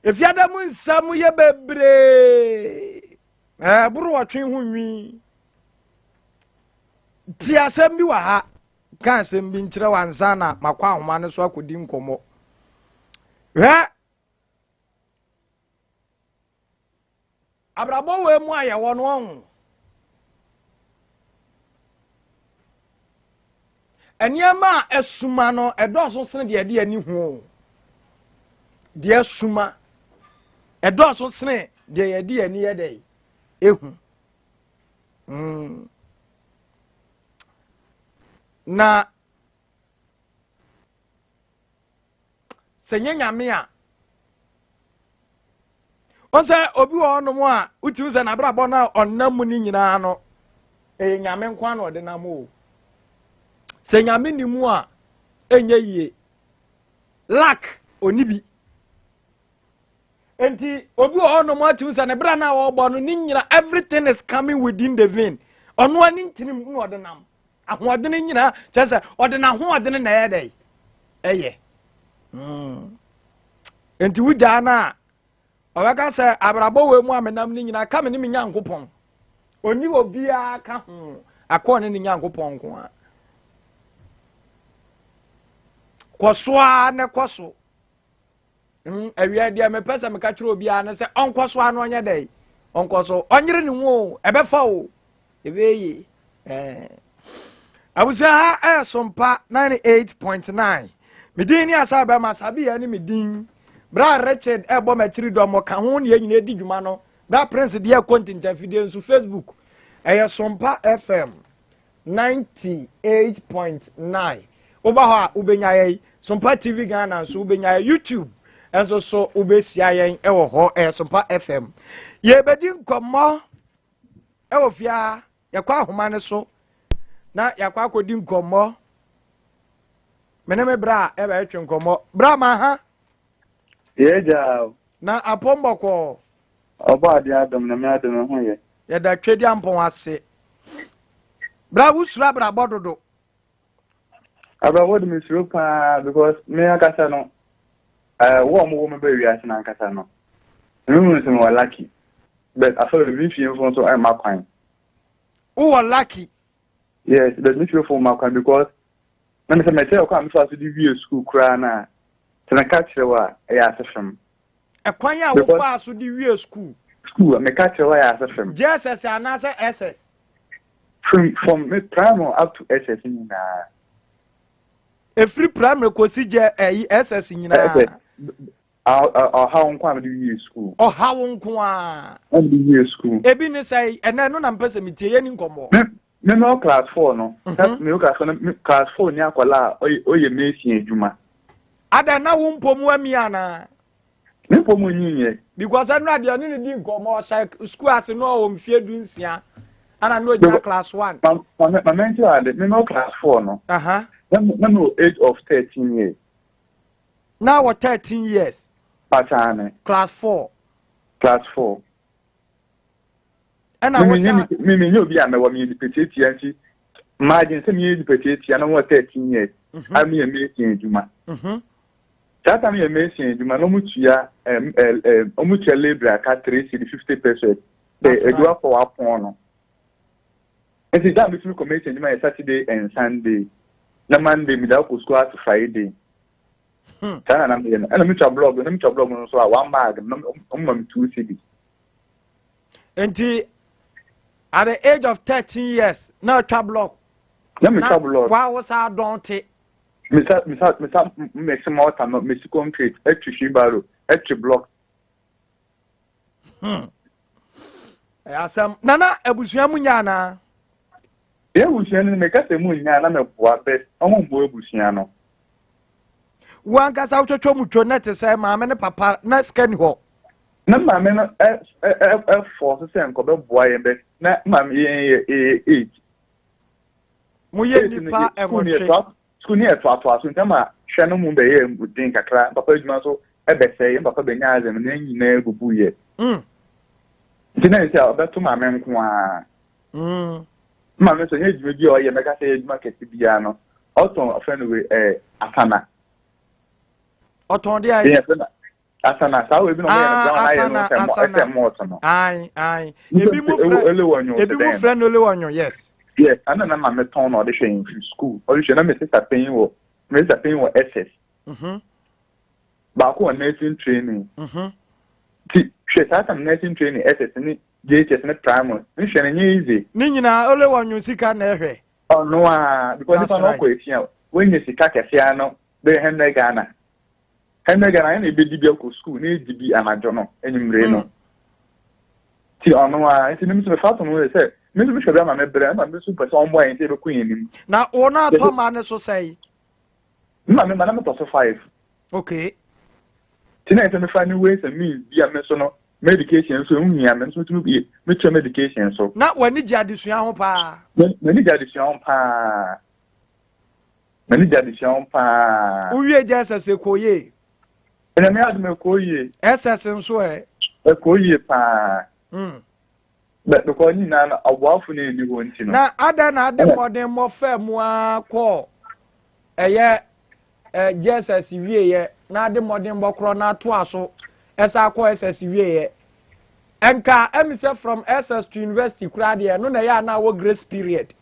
Efiada mu nsɛm yɛ bebree. Ɛboro ɔtwe ho nwi. Ti asɛm bi wɔ ha. Ka asɛm bi nkyerɛ wo ansa na makɔ ahoma no so akɔdi nkɔmmɔ. Hwɛ Abrabɔ wei mu a yɛwɔ no ɔho. Nneɛma a ɛsuma no ɛdɔɔso sene deɛ ɛde ani ho o. Deɛ ɛsuma ɛdɔɔso sene deɛ yɛde ani yɛ dɛ ehu. Mm. Na sɛ nyɛ nyame a ɔn sɛ obi wɔ hɔnom a wotumi sɛ n'abrabɔ no a ɔnam mu no nyinaa no ɛyɛ nyame nko na ɔde nam o sɛ nyame ni mu a ɛnyɛ yie luck ɔni bi nti obi wɔ hɔnom atumi sɛ ne bra no a ɔrebɔ no ne nyina everything is coming within the vein ɔno ani ntirim na ɔde nam ahoɔdene nyinaa kyerɛ sɛ ɔde n'ahoɔdene na ɛyɛ dɛ ɛyɛ hmm. nti wogyaa no a ɔbɛka sɛ abrabɔ wɔ mu a menam no nyinaa ka me ne me nyankopɔn ɔni obiara ka ho akɔɔ ne ne nyankopɔn nko a kɔ so ara ne kɔ so Mm, awia deɛ mepɛ sɛ meka kyerɛ obiara ne sɛ ɔnkɔ so ano ɔnyɛ dɛ ɔnkɔ so ɔnyere ne ho o ɛbɛfa o ɛbɛyɛ eh. Abusua ha ɛyɛ sompa 98.9 medin ne asa bɛma sabi yɛ ne medin bra Richard ɛbɔ m'akyiri dɔm ɔka ho ne yɛn nyinaa di dwuma no bra Prince deɛ ɛkɔ ntintafidie nso Facebook ɛyɛ sompa FM 98.9 woba hɔ a wobɛnya yɛn Sompa TV Ghana nso wobɛnya yɛn YouTube nso so wobɛhyia yɛn wɔ hɔ ɛyɛ Sompa FM yɛbɛdi nkɔmmɔ ɛwɔ fie yɛkɔ ahoma no so na yɛakɔ akɔdi nkɔmmɔ me ne me bra a ɛbɛtwe nkɔmmɔ bra ma ha yɛgya na apɔm bɔkɔɔ ɔbɔ adeɛ adom na me adom ho yɛ yɛda twɛdi ampɔn ase bra wosuro abrabɔ dodo Abrabɔ de mesuro paa because me ankasa no wo a wɔwɔ me ba wiase no ankasa no mehu sɛ mewɔ lucky but afei me fiefo nso ɛmma kwan. Wowɔ lucky? Yes, but me fiefo mma kwan because na mesɛ mɛkyerɛ kwan a mefa so de wie school koraa no a sɛ meka kyerɛ wo a ɛyɛ ase fam. Ɛkwan a wofaa so de wie school? School meka kyerɛ wo a ɛyɛ ase fam. JSS anaasɛ SS? From me primary up to SS nyinaa. Efiri primary kɔsi gye ɛyi SS nyinaa. SS ɔhaw nko a mede wie school. Ɔhaw nko a. Na mede wie school. Ebi ne sɛ ɛnɛ no na mpɛ sɛ metie yɛ ni nkɔmmɔ. Me me wɔ class 4 no. Me wɔ class 4 no class 4 ni akɔla a ɔyɛ mason adwuma. Ada na wo mpɔ mu ami anaa? Me mpɔ mu nyinyɛ. Because ɛno adeɛ ɔne ne di nkɔmmɔ ɔhyɛ school ase no ɔwɔ mfie 16 ana na ogyina class 1. Ma ma mɛnkyerɛ ade me wɔ class 4 no. Na me wɔ age of 13 years. Na wɔ 13 years. Pataane. Class 4. Class 4. Ɛna wɔ sa. Me me nye obi a mɛwɔ me nipa tietia nti imagine sɛ meyɛ nipa tietia na wɔ 13 years. A meyɛ mason adwuma. Saa time yɛ mason adwuma na ɔmo tua ɛm ɛ ɔmo tua labour aka 3 cedi 50 pesos. Sɛ adwuma kɔ wapɔn no. Nti da a metumi kɔ mason adwuma yɛ Saturday and Sunday. Na Monday mede akɔ school ase Friday. Saa na na meyɛ no. Ɛna metwa blog na metwa blog no nso a one bag no ɔmo ma me 2 cedi. Nti at the age of 13 years na atwa blog. Na metwa blog. Wa wo sa dɔn te. Mesa mesa mesa mesi mortar no mesi concrete atwi wheelbarrow atwi block. Ɛyɛ asɛm. Nana abusua mu nya anaa? Yɛ abusua no meka sɛ mu nya na mɛboa bɛ ɔmo mmoa abusua no. Wo ankasa wotwotwo mu two na te sɛ maame ne papa na sika ni hɔ. Na maame no ɛ ɛ ɛ force sɛ nkɔ bɛboa yɛn bɛ na maame yɛn yɛ 8. Mo yɛ nipa 8. Sukuu ne yɛ toatoa so nti ama hwɛ no mu bɛyɛ den kakra. Papa adwuma nso ɛbɛsɛe, yɛn papa bɛnya azɛm na nyinaa bubu yɛ. Nti na sɛ ɔbɛto maame nko ara. Maame nso nyɛ adwuma bi a ɔyɛ mɛka sɛ yɛ adwuma kɛse biara no ɔtɔn ɔfrɛ no wei asana. Ɔtɔn deɛ ayɛ. Asana saa wo ebi na ɔmo yɛ no Ah, brown ayɛ no asana sɛ mɔ asana. ɛsɛ mɔɔt no. Ae ae. Nso Ebi mu nti frɛ ele wɔ nyo ebi sɛ mu dɛn frɛ no. no olewɔnyo yes. Yes, ana na maame tɔn na ɔde hwɛ yɛn firi school. Ɔde hwɛ na me sister panyin wɔ me sister panyin wɔ SS. Baako wɔ nursing training. Ti hwɛ saa time nursing training SS ne JHS ne primary. Nhwɛ no nyɛ easy. Ne nyinaa olewɔnyo sika na ɛhwɛ. Ɔno a because That's nipa no right. ɔkɔ efi a wɔnyɛ sika kɛseɛ ano bɛyɛ 100 Ghana. 100 Ghana ɛna ebedi bi akɔ school na edi bi anadwo no enyimire no. Ti ɔno a nti ne nso mefa to no sɛ me nso mehwɛ bi ama me brɛ ɛma me nso pɛ sɛ ɔmmoa yɛn sɛ yɛbɛkɔ yɛn anim. Na wo na atɔ ma ne so sɛe. Mma me ma na metɔ so 5. Okay. Ti na ɛsɛ mefa ne ways and means bi a me nso no me education nso ɛho hia me nso metumi bi metua me education so. Na w'ani gye adesua ho paa. M'ani gye adesua ho paa. M'ani gye adesua ho paa. Wowie gye SS ɛkɔ yie. Ɛna me adom ɛkɔ yie. SS nso ɛ. Ɛkɔ yie paa. But because ne nyinaa no ɔboafo no nni hɔ nti no. Na adɛn na ade mmɔden mmɔ faa mu ara kɔɔ ɛyɛ ɛ JSS wieɛ na ade mmɔden bɔ korɔ na atoa so ɛsa akɔ SS wieɛ nka ɛmi sɛ from SS to university koraa deɛ ɛno na ɛyɛ a na awɔ grace period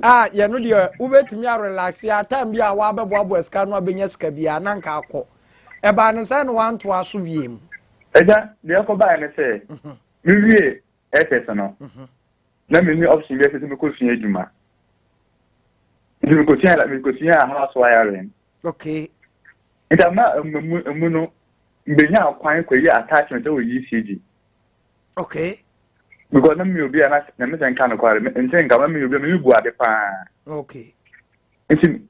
a yɛno deɛ wobɛtumi arelaxe a time bi a wabɛboaboa sika no abɛnya sika biara na nka akɔ ɛbaa ne sɛ na wantoa so wie mu. Agya, deɛ ɛkɔbaeɛ ne sɛ mewie SS no na menni option bi sɛ mekɔsua adwuma nti mekɔsua house wiring. Okay. Nti ama emu no mbenya kwan kɔyi attachment wɔ ECG. Okay. Because na meyɛ obi a na mesɛ nka nokware nkyɛ nka na meyɛ obi a mebu ade paa. Okay. Nti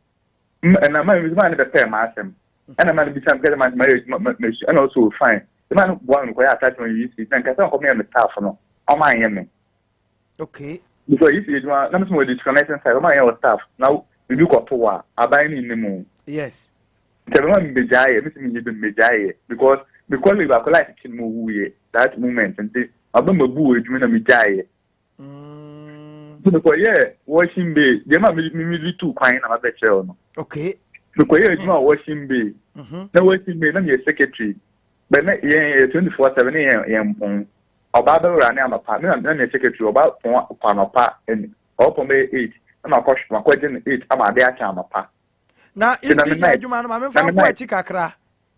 ɛna ma ma ne bɛpɛɛ m'asɛm ɛna ma ne bisa me kɛsɛ ma mayɛ adwuma masu ɛna ɔsɛ o fine ma no boa me kɔyɛ attachment wɔ ECG na nkɛsɛ nkɔmeyɛ me staff no ɔma anyɛ me. Okay. Because ECG adwuma na mesɛ wɔde disconnecting side ɔma anyɛ wɔ staff na biribi kɔto wɔ a aban ne nnim o. Yes. Nti ɛbɛma me mbɛgyaeɛ mesi menyɛ bi mbɛgyaeɛ because me colleague baako life kyi no ma owuiɛ that moment nti aba mabu wɔ adwuma na megyaeɛ. Nti mekɔyɛɛ washing bay deɛ ma mede tuu kwan na mabɛkyerɛ wo no. Okay. Mekɔyɛɛ adwuma wɔ washing bay. Na washing bay na meyɛ secretary. But na yɛn yɛ 24/7 ne yɛn yɛn mpɔn. Ɔbaa bɛwura ne anɔpa me na meyɛ secretary ɔbaa pɔn kɔ anɔpa ɔpɔn bɛyɛ 8 na makɔ makɔgye no 8 ama ade akyɛ anɔpa. Na ECG adwuma no maame nfa nkɔ akyi kakra.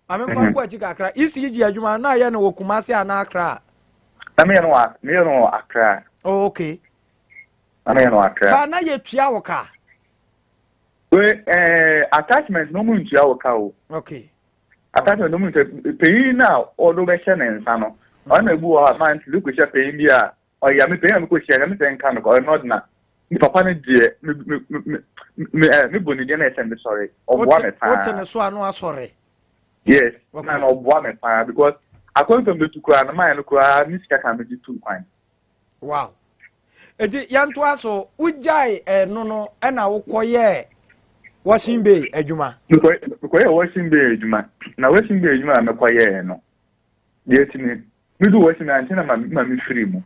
Maame nfa nkɔ akyi kakra. ECG adwuma no na yɛ no wɔ Kumasi anaa Accra? Na meyɛ no wɔ meyɛ no wɔ Accra. Oh, okay. Na meyɛ no wɔ Accra. Ba na yɛ tua wɔ ka. We attachment no mu ntua wɔ ka o. Okay. Attachment no mu ntua panyin na ɔdo bɛhyɛ ne nsa no. Ɔno na ebu wɔ hɔ man ti kɔ hyɛ panyin bi a ɔyɛ me panyin a mekɔ hyɛ na me sɛ nka no kɔ ɔno ɔdena. Me papa no deɛ me me me me me bɔ ne deɛ na ɛsɛ me sɔre. Ɔboa me paa. Wote ne so ano asɔre. Yes. Na na ɔboa me paa because akɔntɔn bɛtu koraa no mayɛ no koraa ne sika kan mede tu kwan. Wow. Eti yɛntoa so wogyae ɛno no ɛna wokɔyɛɛ washing bay adwuma. Mekɔyɛɛ washing bay adwuma. Na washing bay adwuma a mekɔyɛɛ no deɛ ti ni medu washing bay ankyɛ na ma ma mefiri mu.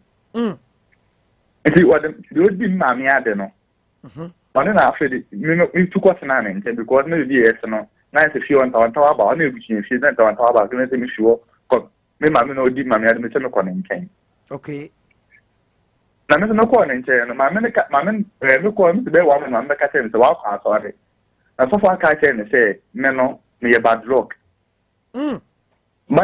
Nti wɔde deɛ ɔdi me maame ade no ɔne na afei de me metu kɔtenaa ne nkyɛn because na biribi yɛ ɛte no na ayɛ sɛ fie hɔ ntawantawa aba ɔne abusua fie na ntawantawa aba so na sɛ mefi hɔ kɔ me maame na ɔdi maame ade me sɛ mekɔ ne nkyɛn. Okay. Na me nso mekɔɔ ne nkyɛn no maame ne ka maame ɛɛ mekɔɔ me sɛ bɛyɛ wɔn maame bɛka kyerɛ me sɛ wakɔ asɔre na sɔfo aka kyerɛ me sɛ me no meyɛ bad luck. Mma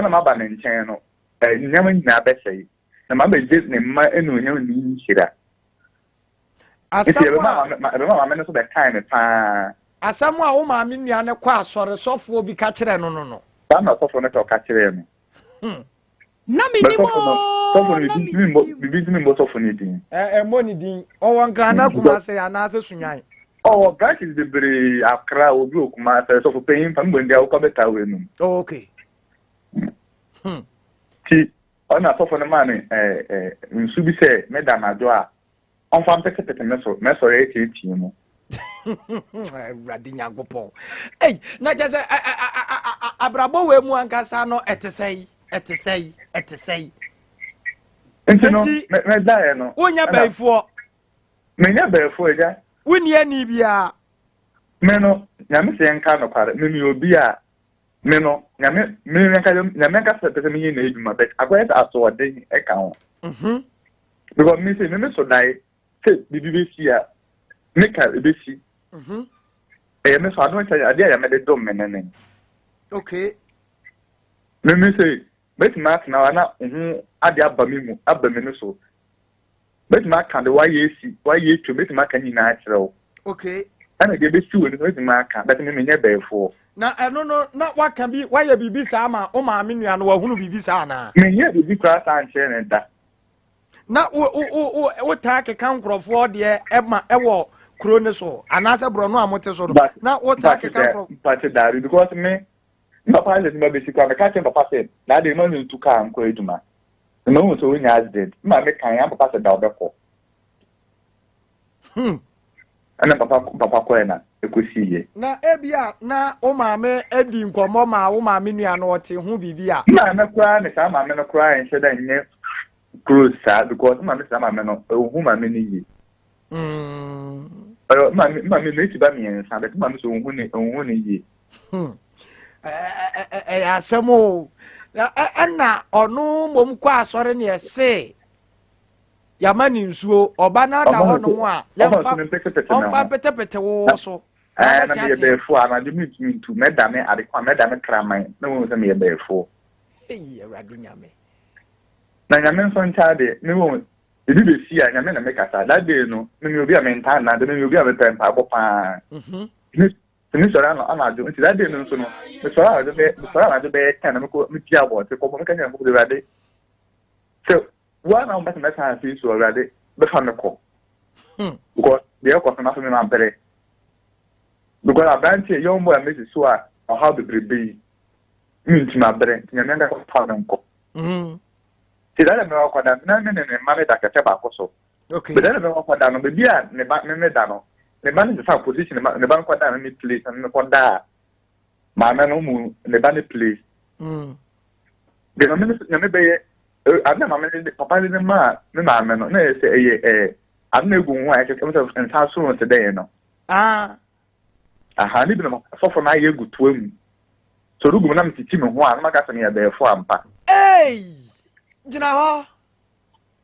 na maba ne nkyɛn no nneɛma nyinaa bɛsɛe na ma bɛgye ne mma anuonyam ne nhyira. Nti ɛbɛma maame no nso bɛkae me paa. Asɛm a wo maame nua no kɔ asɔre sɔfoɔ bi ka kyerɛ no no no. Saa na sɔfoɔ no sɛ ɔka kyerɛɛ no. Na menim sɔfo no bibi ntumi mbɔ sɔfo no din. Ɛmmɔ ne din. Ɔwɔ Nkran na Kumase anaasɛ Sunyani. Ɔwɔ branches bebree Accra, obi wɔ Kumase, sɔfo panyin fa mbɔ ndi awokɔ bɛta wɔ enum. Oh, okay. Ti ɔna sɔfo no maa me nsu bi sɛ meda anadwo a ɔmfa mpetepete me so mɛsɔre atiatia mu. Awurade Nyankopɔn. Ei, na kyerɛ sɛ abrabɔ wɔ mu ankasa no ɛte sɛi, ɛte sɛi, ɛte sɛi. Nti no, mɛdaeɛ no. Wonyɛ bɛyifoɔ. Menyɛ bɛyifoɔ agya. Wonni ani biara. Me no, Nyame sɛ yɛnka nokware, me meyɛ obi a, me no, Nyame me ankasa Nyame ankasa pɛ sɛ menyɛ n'adwuma but akɔyɛ sɛ asoɔden ɛka ho. Because me sɛ me me so dae sɛ biribi bɛsi a meka ɛbɛsi. Ɛyɛ me so adom kyɛ adeɛ a Nyame de dom me ne ne. Okay. Me me sɛ mɛtumi atena hɔ na ho ade aba me mu aba me no so. Mɛtumi aka de wayɛ esi wayɛ etwa mɛtumi aka nyinaa akyerɛ wo. Okay. Ɛna deɛ ɛbɛsi wɔ ni so mɛtumi aka but me menyɛ bɛɛfoɔ. Na ɛno no na waka bi wayɛ biribi saa ma wo maame nua no wahunu biribi saa anaa? Menyɛ biribi koraa saa nkyerɛ no da. Na wo wo wo wo wotaa keka nkurɔfoɔ deɛ ɛma ɛwɔ kuro no so anaasɛ borɔno a mote so no na wotaa keka nkurɔfoɔ. Mpate daabi because me me papa ayɛ adwuma bɛsi koraa meka kyerɛ papa sɛ na adeɛ ma no ntu kaa nkɔ adwuma na mahu sɛ ɔnya accident me maame kan ya papa sɛ da ɔbɛkɔ. Ɛna papa papa kɔɛ na ɛkɔsii yɛ. Na ebia na wo maame adi nkɔmmɔ ma wo maame nua no ɔte ho biribi a. Me maame koraa ne saa maame no koraa nhyɛ da nyɛ close saa because me maame saa maame no ɔnhu maame no yie. Ɔyɛ maame maame n'akyi ba mmiɛnsa but maame sɛ ɔnhu ne ɔnhu ne yie. Ɛyɛ asɛm o. Ɛna ɔno mmom kɔ asɔre ne ɛse yɛama ne nsuo ɔba no ada hɔ nom a yɛmfa ɔmfa mpetepete wo so. Na meyɛ bɛɛfoɔ anadwo mentumi ntu mɛda me ade kwan mɛda me kraman na wɔhu sɛ meyɛ bɛɛfoɔ. Eyi Awurade Nyame. Na Nyame nso nkyɛ adeɛ me wɔ ebi bɛsi a Nyame na mekasa that day no meyɛ obi a mentaa nnante meyɛ obi a mepɛ mpaebɔ paa. Nti mesɔre ano anadwo nti that day no nso no mesɔre anadwo bɛyɛ mesɔre anadwo bɛyɛ 10 na mekɔ mepie abɔnten kɔbɔ meka kyerɛ Nyankopɔn sɛ Awurade sɛ Wo ara na wopɛ sɛ mɛsan ase yi so Awurade bɛfa me kɔ. Because deɛ ɛkɔ so no afei me ma bere. Because aberanteɛ young boy a mesi so a ɔhaw bebrebe yi mentumi abere nti Nyame ankasa fa me nkɔ. Nti da na mewɔ kɔda na me ne ne mma no da kɛtɛ baako so. Okay. But da na mewɔ kɔda no baabi a ne ba me me da no ne ba no sesa position ne ba no kɔda me me place na me kɔda a maame no mu ne ba ne place. Deɛ maame no nyame bɛyɛ ade na maame no papa de ne maa me maame no na ɛyɛ sɛ ɛyɛ ɛɛ ade na egu ho a ɛkyɛ sɛ nsa so no sɛ dɛn no. Ah. Aha ne bi na sɔfo no ayɛ egu toa mu. So ɔde gu mu na metiti me ho a na maka sɛ meyɛ bɛɛfo ampa. Ei! Gyina hɔ.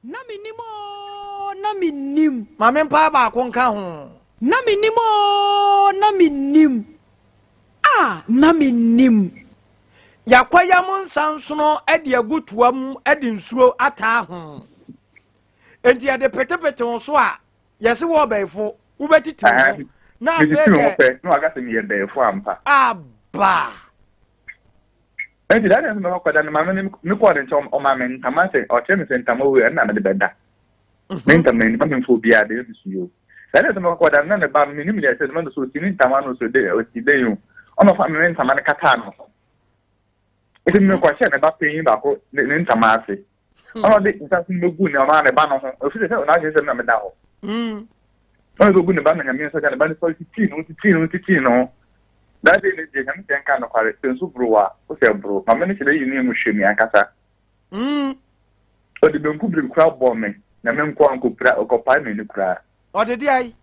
Na mennim oo, na mennim. Ma me mpae baako nka ho. Na mennim oo, na mennim. Ah, na mennim. Yɛakɔyam nsansono de agu toa mu de nsuo ataa ho. Enti yɛde petepete wo so a, yɛse wɔ ɔbɛɛfo, wobɛtiti wo ho. Na afei deɛ. Metiti me ho pɛ, na waka sɛ meyɛ bɛɛfo ampa. Aba! Enti da no nso mekɔ kɔda no, maame no mekɔɔ ne nkyɛn, ɔmaa me ntama sɛ ɔkyerɛ me sɛ ntama wei ɛno na mede bɛda. Me ntama ni, ma memfa obiara de, ɛmi so yoo. Da no nso mekɔ kɔda no, na me ba no, menim deɛ ɛsɛ, no so ɔsi ne ntama no so de, ɔsi dɛn o. Ɔna ɔfa me ntama no kataa no ho. Enti mekɔhyɛɛ me ba panyin baako ne ntama ase. Ɔna ɔde nsa so bɛgu ne ɔno a ne ba no ho. Ɛfiri sɛ ɔno adwene sɛ na meda hɔ. Ɔna ɔde gu ne ba no nyame nsa gya ne ba no sɔre titii ne ho titii ne ho titii ne ho. That day no deɛ nyame sɛ nka nokware sɛ nsu boro wo a wo sɛ boro. Maame no hyɛ da yi ne mu hwɛ mi ankasa. Ɔde banku bere koraa bɔɔ me na me nko ankɔpira ɔkɔpae m'ani koraa. Ɔde deɛ ayi?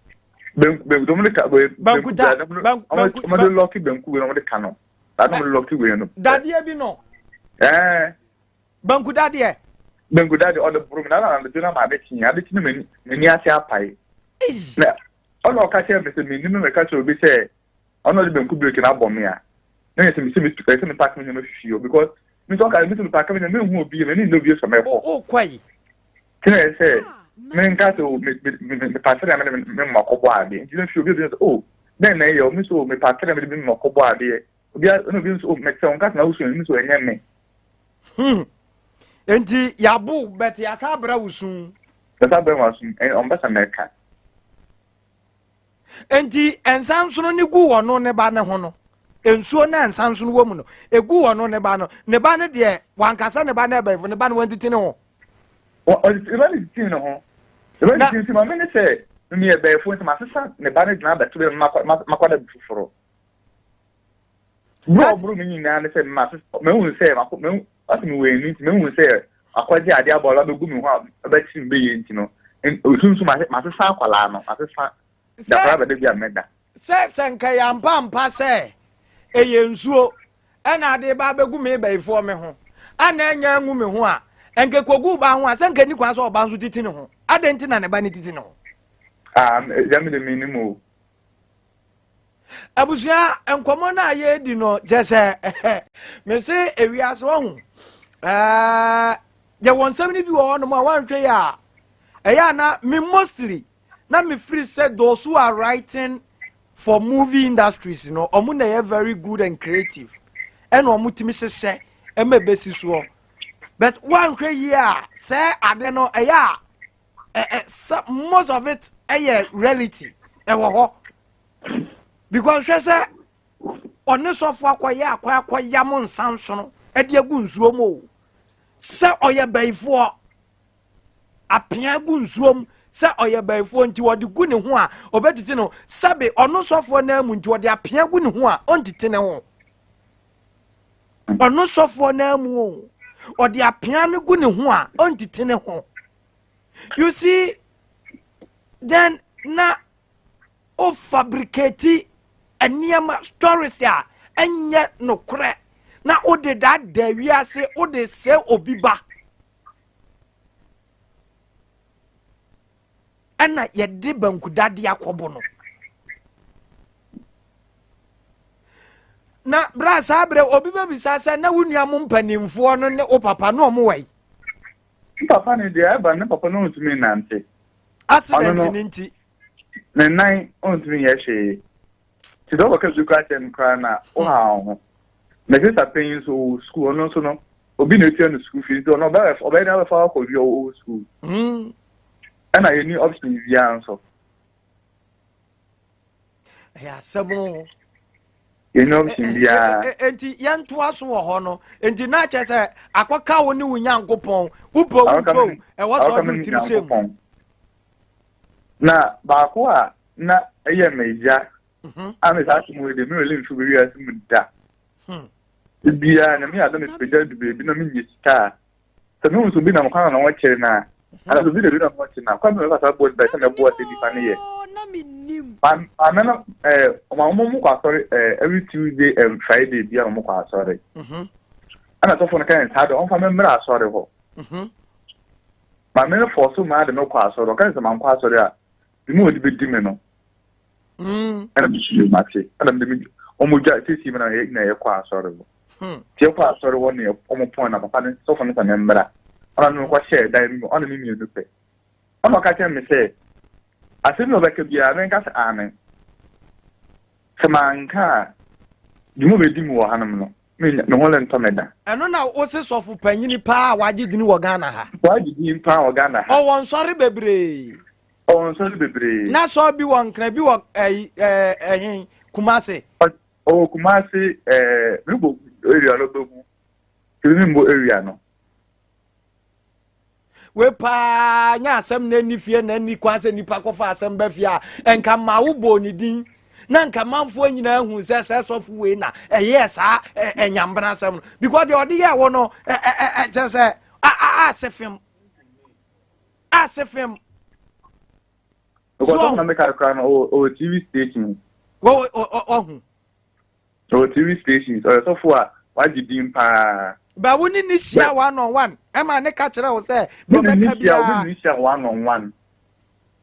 Banku banku ɔmo de ka banku da banku ɔmo de lɔki banku wei na ɔmo de ka no. Saa na ɔmo de lɔki wei no. Dadeɛ bi no. Ɛɛ. Banku dadeɛ. Banku dadeɛ ɔde boro me na na anadwo na ma ade kye ade kye na m'ani m'ani ase apae. Na ɔna ɔka kyerɛ me sɛ m'anim na meka kyerɛ obi sɛ ɔna ɔde banku break na abɔ me a na yɛ sɛ me sɛ me ɛsɛ me paaki me nneɛma fifi o because me nso ɔka me sɛ me paaki me nneɛma me nhu obi m'ani nna obi sɛ mɛkɔ. O kɔ yi. Ti na yɛ sɛ me nka sɛ o me me me me paaki na me me me mma kɔbɔ adeɛ nti na fi obi obi sɛ o dɛn na ɛyɛ o me so me paaki na me de me mma kɔbɔ adeɛ obi a ɛna obi nso o mɛtɛ o nka sɛ na wosu me so ɛnyɛ me. Hmm. Nti yabo bɛte yasa abra wo sun. Yasa abra wo sun ɔmpɛ sɛ mɛka. Nti nsansono no gu ɔno ne ba ne ho no nsuo na nsansono wɔ mu no egu ɔno ne ba no ne ba no deɛ wankasa ne ba no ɛbɛnfo ne ba no wantiti ne ho. Ne ba no titi ne ho ne ba no titi nti maame ne sɛ mmea bɛnfo nti masesa ne ba no gyina abɛto bɛ makɔ da bi foforɔ. Bere a ɔboro me nyinaa ne sɛ mahu sɛ ɔsɛ mewɔ ani nti mahu sɛ akɔgye adeɛ abɔ ɔla bɛgu me ho a ɛbɛkyere me bɛyɛ nti no osunsun masesa akwadaa no masesa da koraa bɛda bi a mɛda. Sɛ sɛ nka yɛ ampa ampa sɛ ɛyɛ nsuo. Ɛna ade ba abɛgu me bayifoɔ me ho ana ɛnya angu me ho a ɛnka kɔgu ba ho a sɛ nka ni kwan sɛ ɔba nso titi ne ho adɛn nti na ne ba ne titi ne ho Ah, ɛgya me de menim o. Abusua nkɔmmɔ no a yɛredi no kyɛ sɛ mese ewiase wahu yɛwɔ nsɛm no bi wɔ hɔnom a woanhwɛ yɛ a ɛyɛ a na me mostly na mefiri sɛ those who are writing for movie industries no ɔmo na ɛyɛ very good and creative ɛna ɔmo tumi hyehyɛ ɛma ɛbɛsi soɔ but woanhwɛ yie a sɛ ade no ɛyɛ a ɛ ɛ most of it ɛyɛ reality ɛwɔ hɔ because hwɛ sɛ ɔne sɔfo akɔyɛ akɔ akɔyam nsa nsono ɛde agu nsuo mu o sɛ ɔyɛ bɛyifoɔ apea gu nsuo mu sɛ ɔyɛ bɛyifoɔ nti wɔde gu ne ho a ɔbɛtete no sɛbe ɔno sɔfoɔ nan mu nti wɔde apea gu ne ho a ɔntete ne ho ɔno sɔfoɔ nan mu o ɔde apea no gu ne ho a ɔntete ne ho. You see, then na o fabricate nneɛma stories a ɛnyɛ nokorɛ na wode daadaa wiase wode sɛ obi ba ɛna yɛde bankudade akɔbɔ no na berɛ a saa berɛ obi bɛbisa sɛ na wo nua mo mpanimfoɔ no ne wo papa ne ɔmo wɔ yi. Ne papa no deɛ ɛba ne papa no ntumi nnante. Accident ne nti. Ne nan ɔntumi nyɛ hwee. Nti sɛ wobɛka bi koraa kyerɛ no koraa na woha wo ho. Na sista panyin nso ɔwɔ sukuu ɔno nso no obi na etua no sukuu fees nti ɔno ɔbɛyɛ ɔbɛyɛ dɛ abɛfa akɔ bi ɔwɔ sukuu. Ɛna yɛni option biara nso. Ɛyɛ asɛm o. Yɛni option biara. Nti yɛntoa so wɔ hɔ no nti na kyerɛ sɛ akɔka wo ne wo Nyankopɔn wopɛ wopɛ ɛwɔ sɛ ɔde wo tiri sɛ mu. Na baako a na ɛyɛ me ya a me saa asɛm wei de me really mfi wiase mu da. Biara na me adɔ me pagya du baabi na menyɛ sika a sɛ mehu sɛ obi nam kwan na wɔkyere no a anaasɛ obi na obi nam wɔkyere no a kwan bɛ mɛfa saa boɔ no bɛyɛ sɛ mɛboa sɛ nipa no yɛ. Maame no ɛɛ ɔmo ɔmo mo kɔ asɔre ɛɛ every Tuesday and Friday bi a ɔmo kɔ asɔre. Ɛna sɔfo no ka saa de ɔmfa me mmra asɔre hɔ. Maame no fɔ so maa de me kɔ asɔre ɔka sɛ mankɔ asɔre a bi mu a ɔde bɛdi me no. Ɛna me sue mate ɛna mede me ɔmo gya siesie mi na yɛ na yɛkɔ asɔre hɔ. Nti yɛkɔ asɔre hɔ na ɔmo pɔn na papa no sɔfo no sɛ me mmra. Ɔna me kɔ hyɛɛ dan mu ɔne me mmienu pɛ. Ɔna ɔka kyerɛ me sɛ asɛm bi a ɔbɛka biara menka sɛ amen. Sɛ manka a dwuma bɛdi mu wɔ hanom no me me ho rentɔ me da. Ɛno na wose sɔfo panyini paa a wagye dini wɔ Ghana ha. Wagye din paa wɔ Ghana ha. Ɔwɔ nsɔre bebree. Ɔwɔ nsɔre bebree. Na sɔɔ bi wɔ Nkran bi wɔ ɛyi ɛɛ ɛhen Kumase. Ɔwɔ Kumase ɛɛ mebɔ area no bɛhu. Ebi mbɔ area no. Wei paa nyɛ asɛm na ɛni fie na ɛni kwan sɛ nipa kɔfa asɛm ba fie a nka ma wo bɔɔ ne din na nka manfoɔ nyinaa hu sɛ sɛ sɔfo wei na ɛyɛɛ saa ɛnyambena asɛm no because deɛ ɔde yɛɛ wo no kyerɛ sɛ ase fem ase fem. Because ɔmo na meka kora no ɔwɔ TV station. Ɔhu. Ɔwɔ TV stations ɔyɛ sɔfo a wagye din paa. Ba wo ne ne hyia one on one ɛma ne ka kyerɛ wo sɛ deɛ ɔbɛka biara. Me ne hyia one on one.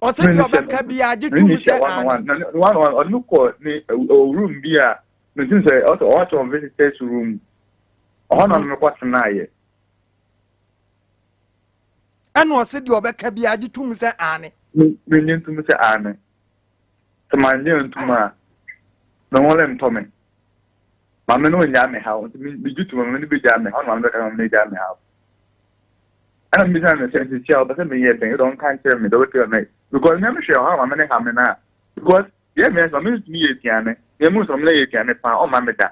Ɔsɛ deɛ ɔbɛka biara gye tum sɛ ane. One on one ɔde me kɔ ne ɔwɔ room bi a metim sɛ ɔsɛ ɔwɔ kyerɛ visitors room ɔhɔ na ɔne me kɔ tenaeɛ. Ɛna ɔsɛ deɛ ɔbɛka biara gye tum sɛ ane. Me nye ntum sɛ ane. Sɛ mannye antum a, me ho rentɔ me. Maame no nnyaa me haw, nti megye tom a, maame no begyaa me haw, na maame no bɛka sɛ maame no agyaa me haw. Ɛna mebisa no sɛ, nti a ɔpɛ sɛ meyɛ dɛn? Wode ɔnka nkyerɛ me, deɛ ɔbɛka mɛ. Because me mehwɛ ɔhaw maame no ha me no a, because deɛ meyɛ sɛ maame no tumi yɛ aduane, deɛ mehu sɛ maame no yɛ aduane paa, ɔmma me da.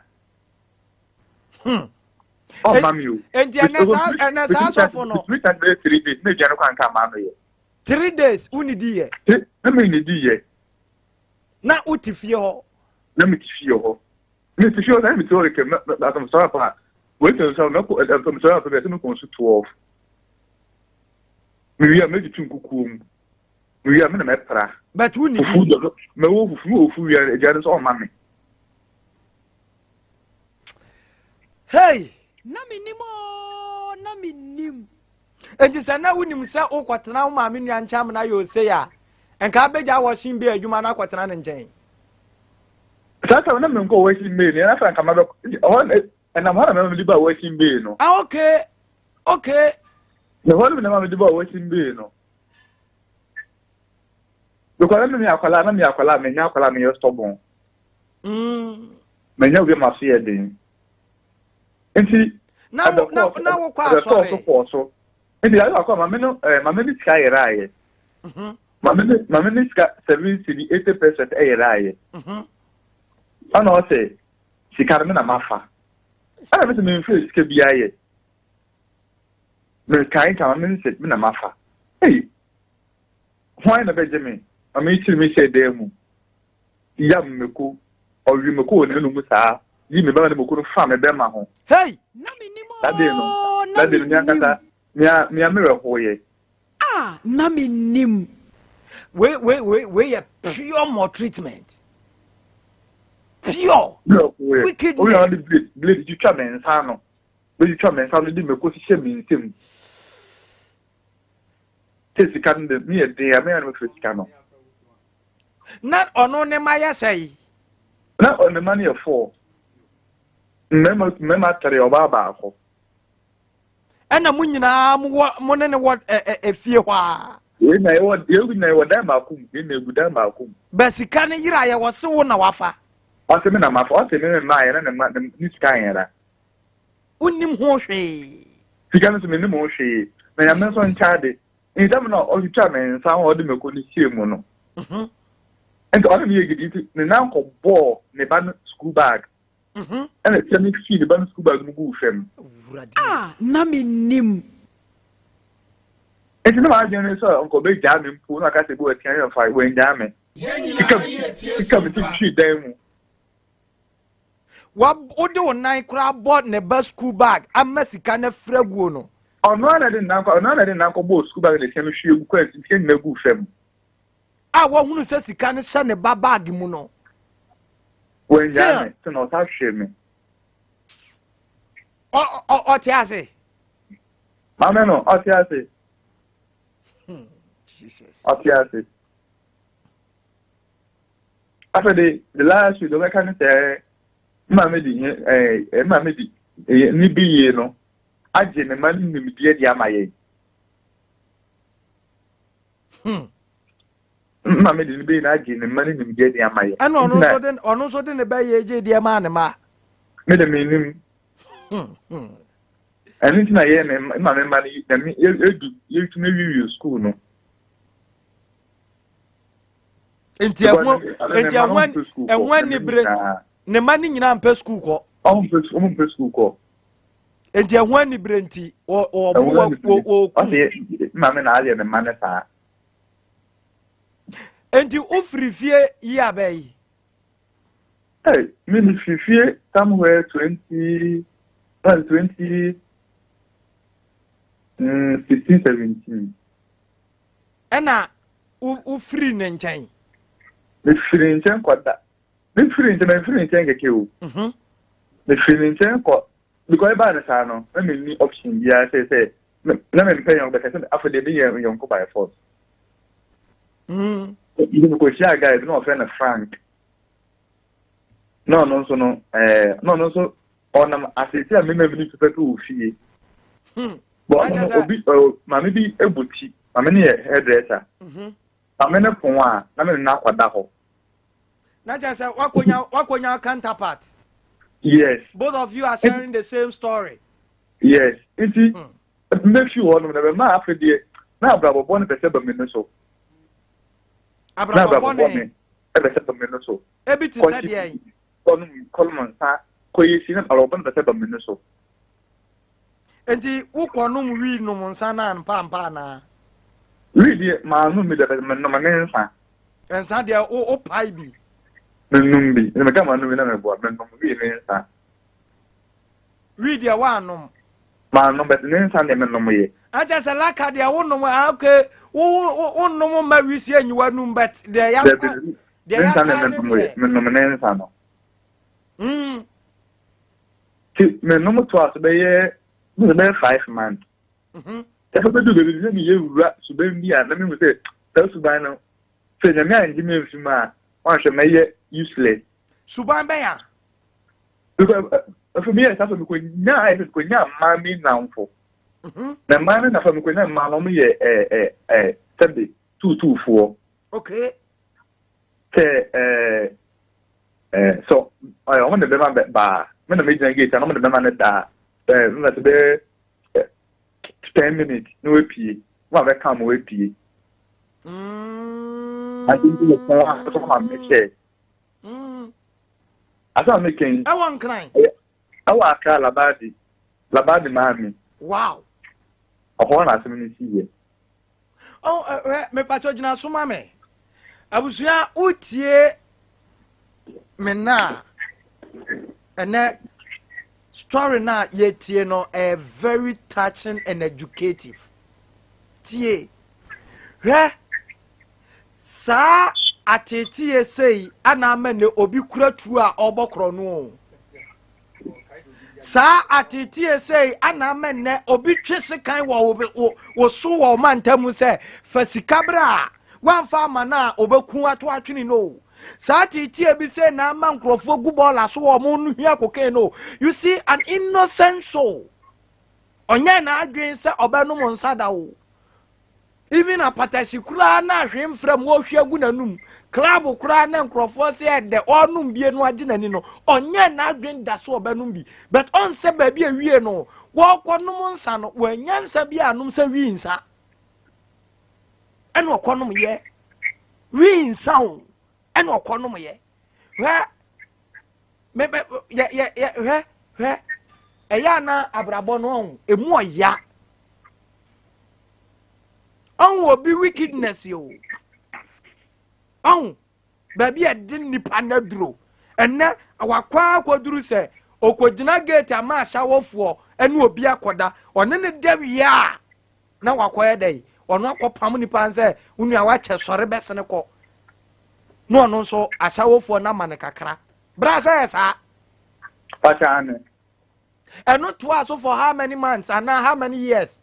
Ɔmma me o. Enti ɛnɛ saa ɛnɛ saa sɔfo no. Metumi san bɛyɛ 3 days, na aduane kɔ anka maa meyɛ. 3 days wonnidi yɛ. Na mennidi yɛ. Na wote fie hɔ. Na mete fie hɔ. Mete fie hɔ na mete hɔ kɛkɛ asɛmsɔre apa a wei sɛ nsɔre mɛkɔ asɛmsɔre apa bi a sɛ mekɔ nso 12. Mewie a mɛtutu nkukuo mu. Mewie a me na mɛpra. But wonnidi. Fufu deɛ mɛwɔ fufu mewɔ fufu wie a agya no nso ɔmma me. Hey! Na mennim oo, na mennim. Enti sɛ na wonim sɛ wokɔtena wo maame nua nkyɛn amena yɛ osei a, nka abɛgya washing bay adwuma no akɔtena ne nkyɛn. Saa time na menkɔ washing bay no, ɛna afei anka mabɛ hɔ ɛnam hɔ na mɛma mede ba washing bay no. Ah, okay, okay. Na hɔ no na mɛma mede ba washing bay no. Because na meyɛ akwadaa, na meyɛ akwadaa, menya akwadaa, meyɛ stubborn. Manya obi ma so yɛ den. Nti na wo na na wo kɔ asɔre. Ɛbɛkɔɔ so kɔɔ so. Nti ayɛ akɔ maame no ɛɛ maame no sika yɛrɛ ayɛ. Mhm. Maame no maame no sika 7 cedi 80 pesewas ɛyɛrɛ ayɛ. Ɛna ɔsɛ sika no me na mafa. Ɛna mi sɛ mi nfɛ sika bi ayɛ. Mekae nka maame no sɛ me na mafa. Ei, hwan na bɛgye me? Maame yi kyerɛ mi hyɛ dan mu. Yam mako, ɔwe mako wɔ n'anum saa, yi me bɛma ne mako no fa me bɛma ho. Hey! Na mennim That day no, oo, na that day no, me mennim. ankasa, me a, me a me werɛ hoeɛ. Ah, na mennim. Wei wei wei wei yɛ pure maltreatment. Pure Me werɛ hoeɛ. wickedness. Obi na ɔde blade, blade twitwa me nsa ano. Blade twitwa me nsa ano de mako hyehyɛ me nsam. Sɛ sika no de, me yɛ den a, me yɛ no mefrɛ sika no. Na ɔno ne ma yɛ sɛ yi. Na ɔne ma no yɛ four. Mmarima mmarima three, ɔbaa baako. Ɛna mo nyinaa mo wɔ mo ne ne wɔ ɛ ɛ efie hɔ a. Yɛn na yɛwɔ yɛn nyinaa yɛwɔ dan baako mu. Yɛn na egu dan baako mu. Bɛ sika ne yere a yɛwɔ se wo na wafa. Ɔse me na mafa, ɔse me me mmaa yɛ na ne ma ne ne sika nyera. Wonnim ho hwee. Sika no nso mennim ho hwee. Na Nyame nso nkyɛ ade. Nti na ɔtwitwa me nsa ho a ɔde mako no hyɛɛ mu no. Nti ɔne me yɛ gidi nti ne nan kɔ bɔɔ ne ba no school bag. Ɛna sika no fii ne ba no school bag mu guu fam. A na mennim. Nti na m'adwene ne sɛ nka ɔbɛgyaa me mpo na ɔka sɛ bi watia me mfa wangyaa me. Sika me ti twii dan mu. Wode wo nan koraa bɔ ne ba school bag ama sika no afiri aguo no. Ɔno ara na de nan kɔ ɔno ara na de nan kɔ bɔɔ school bag na sika no hwie gu kɔ sika nyinaa gu fam. A wahunu sɛ sika no hyɛ ne ba bag mu no. Wangyaa me sɛ na ɔsa hwee me. Ɔte ase. Maame no ɔte ase. Jesus. Ɔte ase. Afei de the last week ɔbɛka ne sɛ maame di ɛɛ maame di ne bi yie no agye ne ma ne nimdeɛ de ama yɛn. Maame di ne bi yie no agye ne ma ne nimdeɛ de ama yɛn. Ɛna ɔno nso de ɔno nso de ne bɛ yɛ gye deɛ maa ne ma. Me de me nim. Ɛno nti na yɛ me maame ma no na me yɛdu yɛtumi awiwie school no. Nti ɛho nti ɛho ɛho anibere ne mma ne nyinaa mpɛ sukuu kɔ. Ɔmo mpɛ ɔmo mpɛ sukuu kɔ. Nti ɛho anibere nti wɔ wɔ wɔ wɔ wɔ kum. Ɔsi maame na ayɛ ne mma ne saa. Nti wofiri fie yi abɛ yi. Hey, me me firi fie somewhere twenty one twenty 16 17. Ɛna wofiri ne nkyɛn. Mefiri ne nkyɛn kɔ da. Mefiri nkyɛn mefiri ne nkyɛn kɛkɛ o. Mefiri ne nkyɛn kɔ because ɛbaa ne saa no na menni option biara sɛ sɛ na mempɛ yɔnko bɛkɛ sɛ afei deɛ meyɛ yɔnko by force. Nti mekɔhyia guy bi na ɔfrɛ no Frank. Na ɔno nso no ɛɛ na ɔno nso ɔnam asese a mema mi no pɛpɛpɛ wɔ fie. Bɔn ɔno obi maame bi ebu ti maame no yɛ hairdresser. Maame no pon a na me ne no akɔda hɔ. Na kyerɛ sɛ wakonya wakonya counterpart. Yes. Both of you are sharing the same story. Yes. Nti mmefi hɔ nom na bɛma afei deɛ na abrabɔ bɔne bɛsɛ ba me no so. Na Abrabɔ bɔne ɛbɛsɛ ba me no so. Ebi te sɛ deɛ. Kɔnom kɔnom nsa kɔyɛ si na abrabɔ bɔne bɛsɛ ba me no so. Nti wokɔnom wii nom nsa na mpa mpa anaa? Wii deɛ maanom bi dɛ menom ne nsa. Nsa deɛ wo wo pae bi. Menom bi na meka maanom bi na meboa menom wii ne nsa. Wii deɛ woanom. Maanom bɛt ne nsa deɛ menom yɛ. Akyɛ sɛ laka deɛ wonom ah okay wo wo wonom ma wisi enyiwa num bɛt deɛ yata deɛ Ne nsa yata deɛ ne menom yɛ deɛ. menom ne nsa no. Nti menom toa so bɛyɛ bɛyɛ 5 months. Ɛfɛ bɛdu baabi sɛ meyɛ wura suban bi a na mehu sɛ saa suban no, sɛ Nyame angye me amfi mu a, wanhwɛ mɛyɛ useless. Suban bɛn a? Because ɛfɛ meyɛ saa fɛ mekɔnya ayɛ sɛ mekɔnya mmaa mi nnamfo. Na mmaa no nafa mekɔnya mmaa no, ɔmo yɛ ɛ ɛ ɛ sɛbe tuutuufoɔ. Sɛ ɛɛ ɛɛ sɛ ɔyɛ ɔmo ne bɛma bɛ baa me na megyina gate ano, ɔmo ne bɛma no daa ɛɛ mma sɛ bɛyɛ 10 minutes na wapue na wabɛka ma wapue. Ade nti mo kɔn asɔ ma me hyɛ. Asɔ a meka yi. Ɛwɔ Nkran? Ɛwɔ Accra, Labadi, Labadi Maami. Ɔhɔ na asɛm no si yɛ. Oh, ɛ mepatwa gyina so ma me. Abusua, wotie me na ɛnɛ story na yɛtie no ɛyɛ very touching and educative. Tie. Hwɛ, saa ateetee sei ana ama ne obi kura tuo a ɔrebɔ korɔ no o. Saa ateetee sei ana ama nnɛ obi twe sekan wɔ wo wo so wɔ ɔma ntam sɛ fa sika berɛ a wamfa ama no a ɔbɛku ato atwene no o. Saa ateetee bi sei na ama nkurɔfoɔ gu bɔɔla so wɔ ɔmo no hia cocaine no. You see, an innocent soul, ɔnyɛ n'adwene sɛ ɔbɛnom nsa da o. Even apatasi koraa na ahwee mfra mu ɔhwie agu n'anum, club koraa na nkurɔfoɔ sɛ ɛdɛ ɔnom bie no agye n'ani no, ɔnyɛ n'adwene da so ɔbɛnom bi. But ɔnsɛ baabi awie no wɔkɔnom nsa no, wɔanya nsa bi anom sɛ wii nsa ɛna ɔkɔnom yɛ wii nsa o, ɛna ɔkɔnom yɛ. Hwɛ, mɛ mɛ yɛ yɛ yɛ hwɛ hwɛ, ɛyɛ ana abrabɔ no ɔho emu ɔya ɔho obi wickedness yi o, ɔho baabi a ɛde nipa no aduro. Ɛnɛ wakɔ akɔduru sɛ ɔkɔgyina gate ama ahyɛwɔfoɔ ɛne obi akɔda, ɔne ne da wie a na wakɔyɛ dɛ ɔno akɔpam nipa sɛ wo nua wakyɛ sɔre bɛsene kɔ, na ɔno nso ahyɛwɔfoɔ no ama no kakra bra sɛ yɛ saa. Pakyɛ ane. Ɛno toa so for how many months anaa how many years?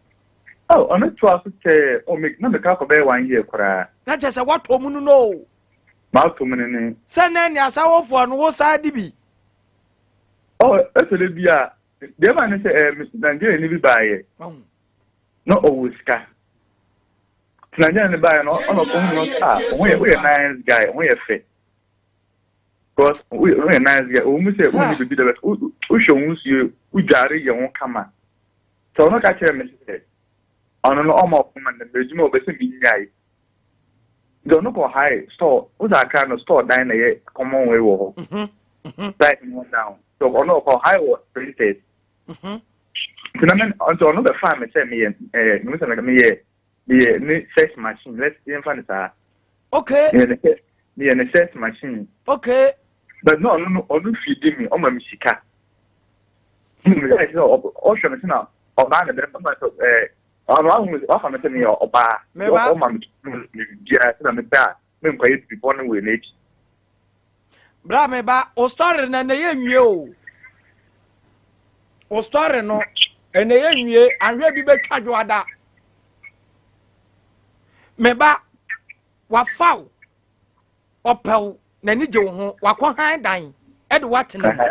Oh, ɔno toa so kyɛɛ, oh, me na meka akɔ bɛyɛ one year koraa. Na kyerɛ sɛ woatɔ mu no no o. Maatɔ mu no ne. Sɛ nɛ ne ahyɛwɔfoɔ no wo saa di bi. Oh, ɛsɛ bi a deɛ ma ne sɛ Nigeria ni bi baayɛ na ɔwɔ sika. Nti Nigeria ni baayɛ no, ɔna ɔkɔhu no a ɔho yɛ, woyɛ nice guy, ɔho yɛ fɛ. Because woyɛ nice guy, ɔwɔ mu sɛ wonni biribi da, but wohwɛ wo ho so, wodware yɛ ho kama. Sɛ ɔno ka kyerɛ me sɛ ɔno no ɔma ɔkoma no adwuma a ɔbɛsɛ menyae. Nti ɔno kɔ hae store, wo sɛ Accra no store dan na ɛyɛ common way wɔ hɔ. Site no down. So ɔno ɔkɔ hae wɔ Printers. Nti na me nti ɔno bɛfaa me sɛ meyɛ meyɛ sɛ meyɛ ne sex machine, let's yɛmfa ne saa. Meyɛ ne sex machine. But no, ɔno no ɔno feed me, ɔma me sika. Meyɛ sɛ ɔhwɛ me sɛ na ɔbaa na bɛrima ɔma sɛ ɔno ahu wafa me sɛ meyɛ ɔbaa. Ɔma me biara sɛ na mepɛ a menkɔyɛ biribi bɔne wɔ n'akyi. Bra, meba o, story no ɛnɛ yɛ nwie o. O story no ɛnɛ yɛ nwie, ahwɛ bi bɛtwa dwoada. Meba, wafa wo, ɔpɛ wo, n'ani gye wo ho, wakɔ han dan ɛde woatena mu.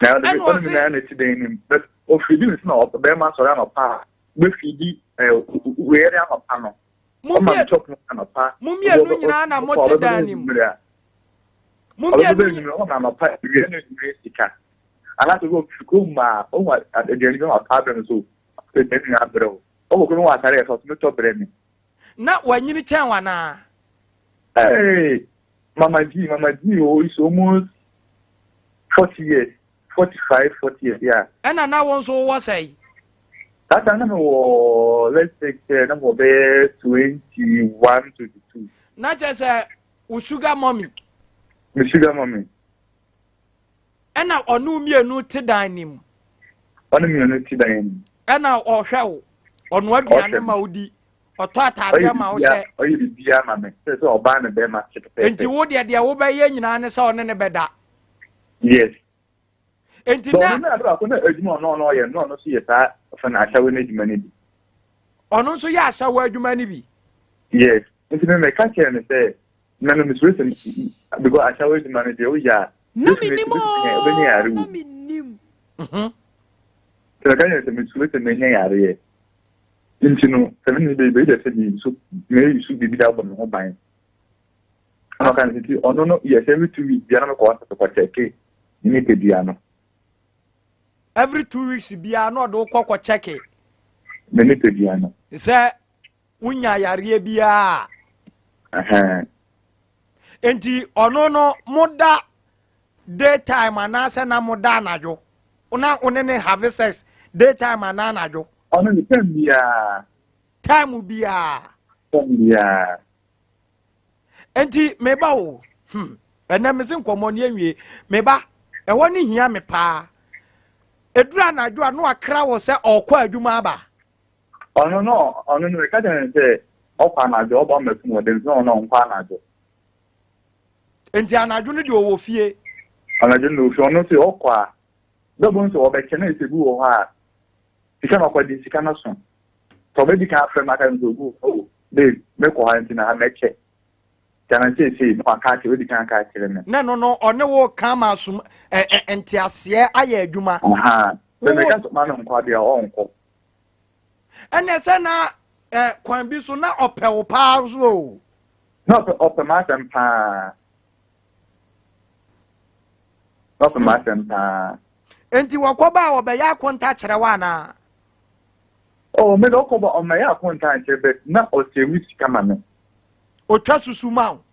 Na ɔde ɔne mi nan na esi dan nim, but ofidi mi sɛ na ɔbɛrima sɔrɔ anɔpa a bɛfidi wei anɔpa no. Mo Ɔma mi chop no anɔpa. mmienu nyinaa na mote dan no mu? Mo ɔbɛbɛ mmienu enyimire, ɔma anɔpa, ewia ne enyimire sika, anaasɛ obi ofi kurom a ɔhu aduane bi ma ɔtɔ abrɛ no, so aduane nyinaa abrɛ wo, ɔkɔ kurom wɔ atare yɛ fɛ, ɔtumi tɔ brɛ me. Na wanyini kyɛn wo anaa? Hey, Mama G, Mama G, oh, it's almost 40 years, 45, 40 years, yeah. Ɛna na wo nso wowɔ sɛe? That time na me wɔ, let's say sɛ na me wɔ bɛyɛ 21, 22. Na kyerɛ sɛ wo sugar mommy. Me sugar mommy. Ɛna ɔne wo mmienu te dan ne mu? Ɔne mmienu te dan mu. Ɛna ɔhwɛ wo, ɔno aduane ma wo di, ɔtɔ ataadeɛ ma wo hyɛ? Ɔyɛ biribiara ma me sɛ ɔbaa ne bɛrima te pɛpɛɛpɛ. Nti wo deɛ, deɛ wobɛyɛ nyinaa ne sɛ ɔne ne bɛda? Yes. Enti na. Ɔno na ade baako na adwuma ɔno ɔno ɔyɛ no ɔno nso yɛ saa ɔfɛ no ahyɛwo no adwuma no bi. Ɔno nso yɛ ahyɛwo adwuma no bi. Yes, nti me meka kyerɛ no sɛ na no mesuro sɛ because ahyɛwo adwuma no deɛ woyɛ a Na menim wobɛnya yare oo, na wɔ mu. menim. Nti meka kyerɛ no sɛ mesuro sɛ mɛnya yareɛ nti no sɛ me ne no bɛyɛ bɛyɛ sɛ meyi meyi so biribi de abɔ me ho ban. Ɛna ɔka no sɛ nti ɔno no yes every 2 weeks biara na mekɔ hospital kɔ kyɛke ne nipadua no. Every 2 weeks biara na ɔde wo kɔ kɔ kyɛke. Ne nipadua no. Sɛ wonya yareɛ biara. Ɛhɛn. Nti ɔno no moda day time anaasɛ na moda anadwo? Na wo ne ne have sex day time anaa anadwo? Ɔno ne time biara. Time biara. Time biara. Nti meba o, ɛnɛ mese nkɔmmɔ ne anwie. Meba, ɛhɔ ne hia me paa. Ɛduru anadwo a na wakra wɔ sɛ ɔkɔ adwuma aba. Ɔno no, ɔno no, meka kyerɛ no sɛ ɔkɔ anadwo, ɔba mmakum wɔ dɛm, sɛ ɔno ɔnkɔ anadwo. Nti anadwo no deɛ ɔwɔ fie. Anadwo no ofie, ɔno sɛ ɔkɔ a, bɛbɔ nso ɔbɛkyɛ na ɛsɛ bi wɔ hɔ a, sika na ɔkɔgye sika no so. Sɛ ɔbɛdi kan afrɛ me aka sɛ ogu, oh, babe, mekɔ ha nti na ha mɛkyɛ. Nti ana seesei na waka akyerɛ, wadi kan aka akyerɛ me. Na ɛno no, ɔne wo ka ama asom, ɛ, ɛ, nteaseɛ ayɛ adwuma. Aha, sɛ meka sɛ ɔma no nkɔ adeɛ a, ɔnkɔ. Ɛnɛ sɛ na ɛ, kwan bi so na ɔpɛ wo paa nso o. Na ɔpɛ, ɔpɛ m'asɛm paa. Na ɔpɛ m'asɛm paa. Enti wɔkɔba a ɔbɛyɛ akonta kyerɛ wo anaa? Oh, me de ɔkɔba ɔmmɛyɛ akonta nkyerɛ but na ɔsave sika ma me. Otwa susu ma wo?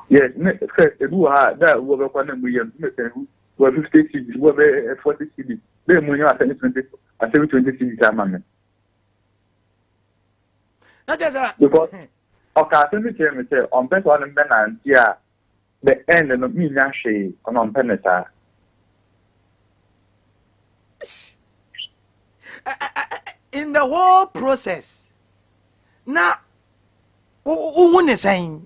Yes, ne first ebi wɔ ha a da a wɔbɛkɔ na mu yam me sɛ wɔ 50 cedis, wɔ bɛ 40 cedis, bɛyɛ mu yam asɛne 20 asɛne 20 cedis ama me. Na kyerɛ sɛ because ɔka asɛm bi kyerɛ me sɛ ɔmpɛ sɛ ɔne me bɛnante a the end no mennya hwee, ɔno ɔmpɛ ne saa. In the whole process na wohu ne sɛn?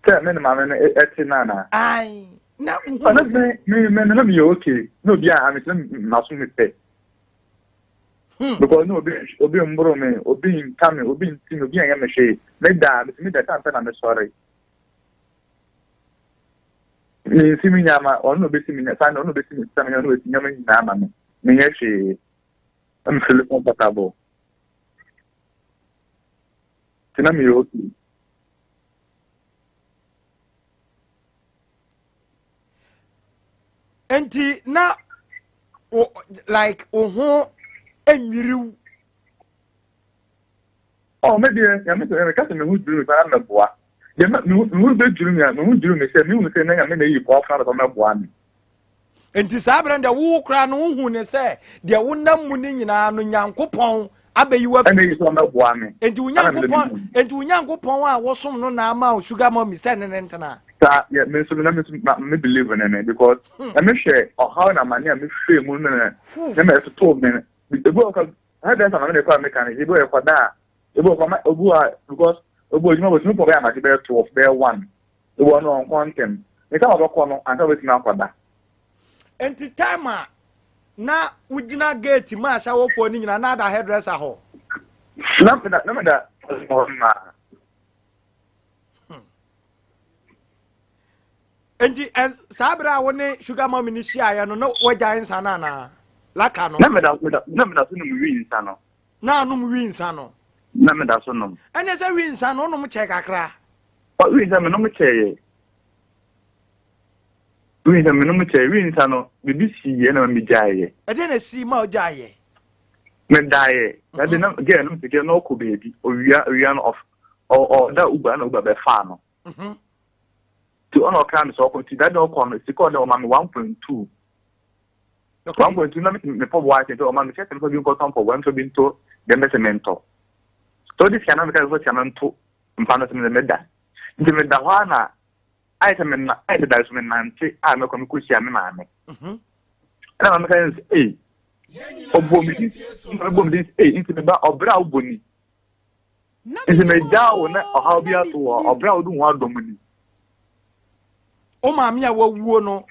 Sɛ me ne maame no ɛte no anaa? Ae, na wohu ne sɛn? Me me na meyɛ okay, na obi aha me sɛ maso me pɛ. Because na obi obi mboro me, obi nka me, obi nti me, obi anyɛ me hwee. Me da, metumi da time pɛ na mesɔre. Mensi me nyama, ɔno na obesi me nyama, saa na ɔno na obesi me sika me nyama, ɔno na obesi nyama nyinaa ma me. Menyɛ hwee. Na me feel comfortable. Nti na meyɛ okay. Nti na wo like wo ho nwiriw. Oh, me deɛ, nyame sɛ meka sɛ me ho dwiri me paa na mɛboa. Deɛ me ho me ho bɛdwiri me a, me ho dwiri me sɛ mehu sɛ na nyame na ayi boafo no aba sɛ ɔmmɛboa me. Nti saa berɛ no deɛ wo koraa no wohu ne sɛ deɛ wonam mu no nyinaa no Nyankopɔn abɛyi wo afiri. Ɛna ayi sɛ ɔmmɛboa me. Nti wo Nyankopɔn, nti wo Nyankopɔn a wosom no na ama wo sugar mummy sɛ ne ne ntena. Saa, yɛ, me nso na me nso ma me believe ne ne because na mehwɛ ɔhaw na amane a mehwɛ mu no na na ma ɛtotoo me. Ebi wɔ hɔ hairdresser na me na ɛkɔ a meka no ebi wɔ yɛkɔ da a ebi wɔ kɔ ma obi wɔ because obi wɔ adwuma bɔ tumi pɔ bɛyɛ anadwo bɛyɛ 12 bɛyɛ 1 ebi wɔ no ɔnkɔ ntɛm ne time a ɔbɛkɔ no ansa obetumi akɔ da. Nti time a na wogyina gate mu ahyɛwofoɔ no nyinaa na ada hairdresser hɔ. Na meda na meda hɔ naa. Nti saa berɛ a wo ne sugar mommy no hyiaeɛ no na woagyae nsa no anaa? Laka no. Na meda meda na meda so nom wi nsa no. Na anom wi nsa no. Na meda so nom. Ɛne sɛ wi nsa no wonom kyɛɛ kakra. Ɔ wi nsa menom kyɛeɛ. Wi nsa menom kyɛeɛ. Wi nsa no biribi siiɛ na ma megyaeɛ. Ɛdeɛ na esii ma wogyaeɛ? Medaeɛ. Na de na girl no sɛ girl no ɔkɔ baabi. Owia owia no ɔf ɔ ɔda Uber na Uber bɛfaa no. Nti ɔna ɔkaa me sɛ ɔkɔ nti da na ɔkɔ no sika ɔde ɔma me 1.2. 1.2 na me pɔboa akyɛ nti ɔma me sɛ mfa bi nkɔtɔ mpɔboa mfa bi nto deɛ mpɛ sɛ mentɔ. Sɛ ɔde sika no meka sɛ sika no nto mpa no so me meda. Nti meda hɔ a na ayɛ sɛ mena ayɛ sɛ da so menante a mɛkɔ mekɔhyia me maame. Ɛna maame ka sɛ ei ɔbɔ me din ɔbɔ me din ei nti meba ɔbrɛ a wobɔ ni. Nti megyaa wo na ɔhaw bi ato wɔ ɔbrɛ a wode ho adɔ mu ni. Wo maame a wawuo no.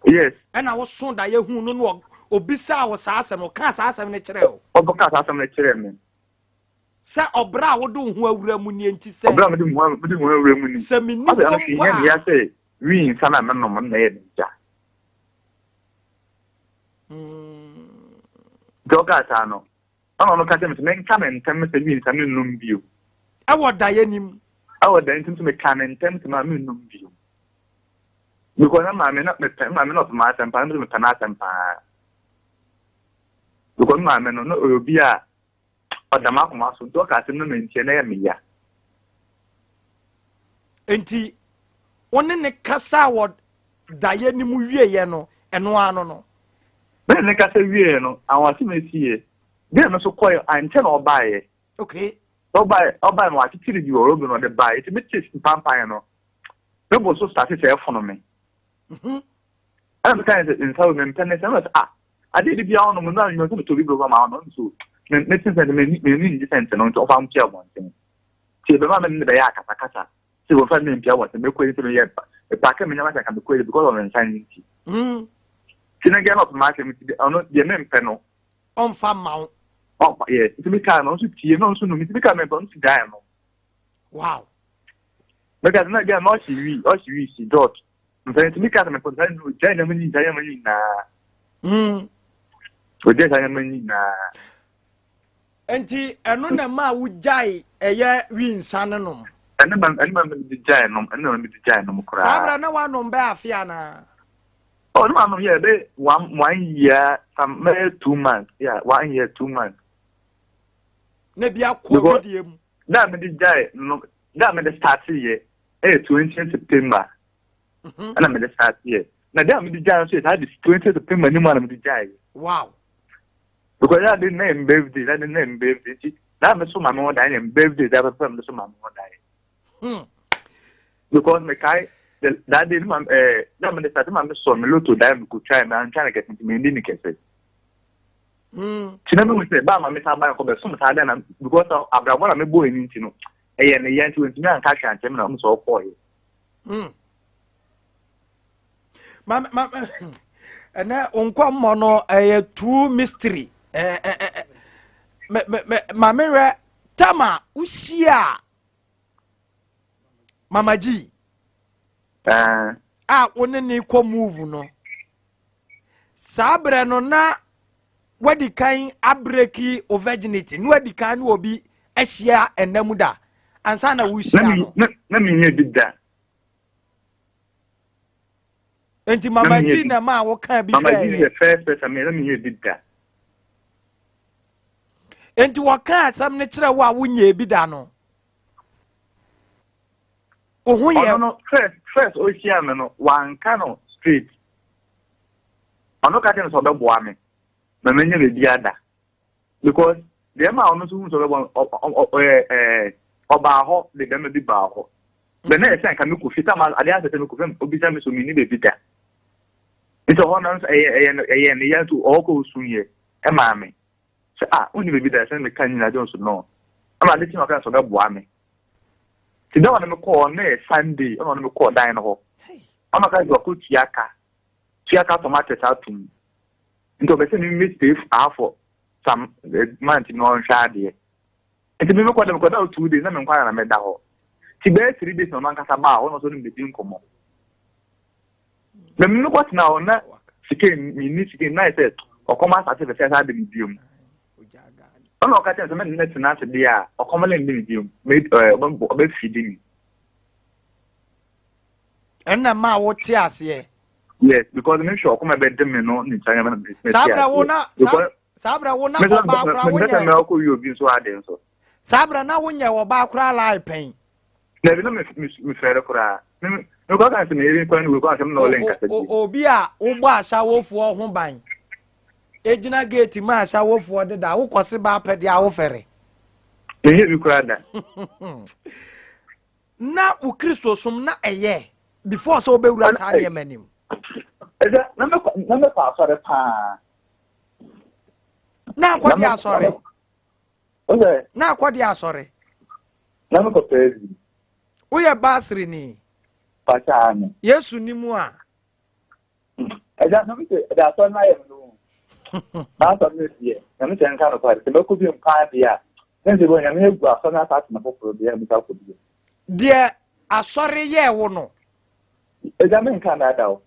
Yes. Ɛna woso daeɛ hu no no obisaa wo saa asɛm, ɔkaa saa asɛm no kyerɛɛ wo. Ɔbɛkaa saa asɛm no kyerɛɛ me. Sɛ ɔbrɛ a wode wo ho awura mu nie nti sɛ. Ɔbrɛ a mede me ho mede me ho awura mu ni. Sɛ menni hɔ mpo a. Asɛ sɛ wii nsa na menom no na ɛyɛ me gya. Nti ɔkaa saa no, ɛna ɔno ka kyerɛ me sɛ menka ne ntɛm sɛ wii nsa mennom bio. Ɛwɔ daeɛ nim. Ɛwɔ daeɛ ntim sɛ meka ne ntɛm sɛ ma mennom bio. Because na maame na mepɛ maame na ɔpɛ m'asɛm paa, na mepɛ n'asɛm paa. Because maame no na ɔyɛ obi a ɔda m'akoma so nti ɔka asɛm no mantie na ɛyɛ me ya. Nti wo ne ne kasa wɔ daeɛ no mu wieɛ no ɛno ano no? Me ne ne kasa wieɛ no ahoɔse me siiɛ. Deɛ no so kɔɛ ankyɛ na ɔbaeɛ. Okay. Ɔbaeɛ ɔbaeɛ no wakyekyere bi wɔ robe na ɔde baeɛ nti mete mpampaeɛ no me bo so starte sɛ ɛfono me. Mhm. Ɛna meka yɛ sɛ nsa wɔ mempɛ ne sɛ ɛna sɛ ah adeɛ de biara ɔnom no anwuma sɛ metɔ bi bɛma ma ɔno nso mete sɛ m'ani m'ani ngye sɛ nte no nti ɔfa mpia abɔnten nti ɛbɛma me ne bɛyɛ akasakasa sɛ wɔfa me mpia abɔnten mɛkɔ yi sɛ meyɛ paake me nyama sɛ nka mekɔ yi because of nsa no nti nti na gɛ na ɔpɛ m'asɛm nti ɔno deɛ mempɛ no ɔmfa mma wo ɔmfa yɛ nti mekaa no ɔnso tie na ɔnso nom nti mekaa mempɛ ɔnso gyae no. Wow. Meka sɛ na gɛ na ɔhye wi ɔhye wi si dot Mpɛn nti meka sɛ mepɛ saa nnuro gyae nneɛma nyinaa nneɛma nyinaa. Ogyae saa nneɛma nyinaa. Nti ɛno na ɛma wogyae ɛyɛ wi nsa no nom. Ɛno ma ɛno ma mede gyae nom ɛno ma mede gyae nom koraa. Saa abira na wanom bɛyɛ afe anaa? Oh, no manom yɛ bɛ one year some bɛyɛ 2 months, yeah, 1 year 2 months. Na bi akɔ widie mu. Da a mede gyae no da a mede start yɛ ɛyɛ 20 September. Ɛna mede start yɛ na da a mede gyae nso yɛ saa de 20 September ni mu a na mede gyae. Because that day na yɛ birthday, that day na yɛ birthday nti na me so maame ho dan yɛ birthday da pɛpɛ mede so maame ho dan. Because mekae that day ma na mede start ma me sɔ me lotto dan me ko twa me antwa ne kɛse nti me ndi ne kɛse. Nti na mehu sɛ ba ma me san ba nkɔ bɛsom saa dan na because abrabɔ na mebɔ ani nti no ɛyɛ ne yɛ nti wɔntumi anka hwɛ ankyerɛ me na ɔmo sɛ ɔkɔɔyɛ. Ma ma ɛnɛ nkɔmmɔ no ɛyɛ too mystery. Ɛɛ ɛɛ mɛ mɛ mɛ maame hwɛ tama wohyia Mama G a wo ne ne kɔ move no saa berɛ no na wadi kan abreki o virginity na wadi kan ne obi ahyia ɛnna mu da ansa na wohyia no. Na menyɛ bi da. Nti Mama G na ma woka bi hwɛɛ. Mama G yɛ first person me na menyɛ bi da. Nti wɔka asɛm no kyerɛ wo a wonyɛ bi da no. Wo ho yɛ. Ɔno no first ohyia me no wanka no straight. Ɔno ka kyerɛ me sɛ ɔbɛboa me ma manya baabi ada because deɛ ma ɔno nso hu sɛ ɔbɛboa ɔyɛ ɛɛ ɔbaa hɔ de bɛrima bi baa hɔ. Bɛ na ɛsɛ nka mekɔ fie tam adeɛ asɛ sɛ mekɔ fie obisa me so menni baabi da. Nti ɔhɔ no nso ɛyɛ ɛyɛ ɛyɛ ne yɛ nso ɔhɔ kɔ osu yɛ ɛmaa me sɛ ah wonni baabi da sɛ meka nyina Johnson no ɛma ade kye na ɔka sɛ ɔbɛboa me. Nti da ɔne me kɔɔ no yɛ Sunday ɛna ɔne me kɔɔ dan no hɔ. Ɔna ɔka sɛ ɔkɔ tua ka tua ka tomatoes atom. Nti ɔbɛ sɛ me me stay aha for some month na ɔnhwɛ adeɛ. Nti me mekɔ da mekɔ da 2 days na me nkwa na meda hɔ. Nti bɛyɛ 3 days na ɔno ankasa baa hɔ na ɔsɛ ɔne me bɛdi nkɔmmɔ. Na me mekɔ tena hɔ na sika menni sika na ayɛ sɛ ɔkɔm asase fɛfɛ saa de me biom. Ɔna ɔka kyerɛ me sɛ mɛne no tena ase deɛ a ɔkɔm ne nde me biom ɔbɛfidi me. Ɛnna maa wote aseɛ. Yes, because me hwɛ ɔkɔm ɛbɛde me no ne nkyɛn na me saa berɛ wo na saa berɛ wo na ɔbaa koraa wonyɛ sɛ mɛ ɔkɔ wie obi nso ade nso. Saa berɛ na wonyɛ ɔbaa koraa lae pɛn. Dabi na me me fɛrɛ koraa. Me me kɔ kan sɛ me yere kwan wei kɔ asɛm na ɔle nkasa bi. Obi a wobɔ asawofoɔ ho ban egyina gate ma asawofoɔ deda wokɔ se ba apɛ deɛ a wofɛre. Menyɛ bi koraa da. Na wo Kristo som na ɛyɛ before sɛ wobɛwura saa nneɛma nim. Ɛsɛ na mekɔ na mekɔ asɔre paa. Na akɔ de asɔre. Na akɔ de asɔre. Na mekɔ pɛɛ bi. Woyɛ baasiri ni. Pakyɛ ane. Yesu ni mu a. Ɛgya na mi sɛ ɛda asɔre no ayɛ mi no. Saa asɔre no deɛ na mi sɛ nka no paa sɛ mɛkɔ bi mpaa deɛ a ne sɛ bɔ nyame agu asɔre no asase no foforɔ deɛ mi sa kɔ bi. Deɛ asɔre yɛɛ wo no. Ɛgya mi nka na o.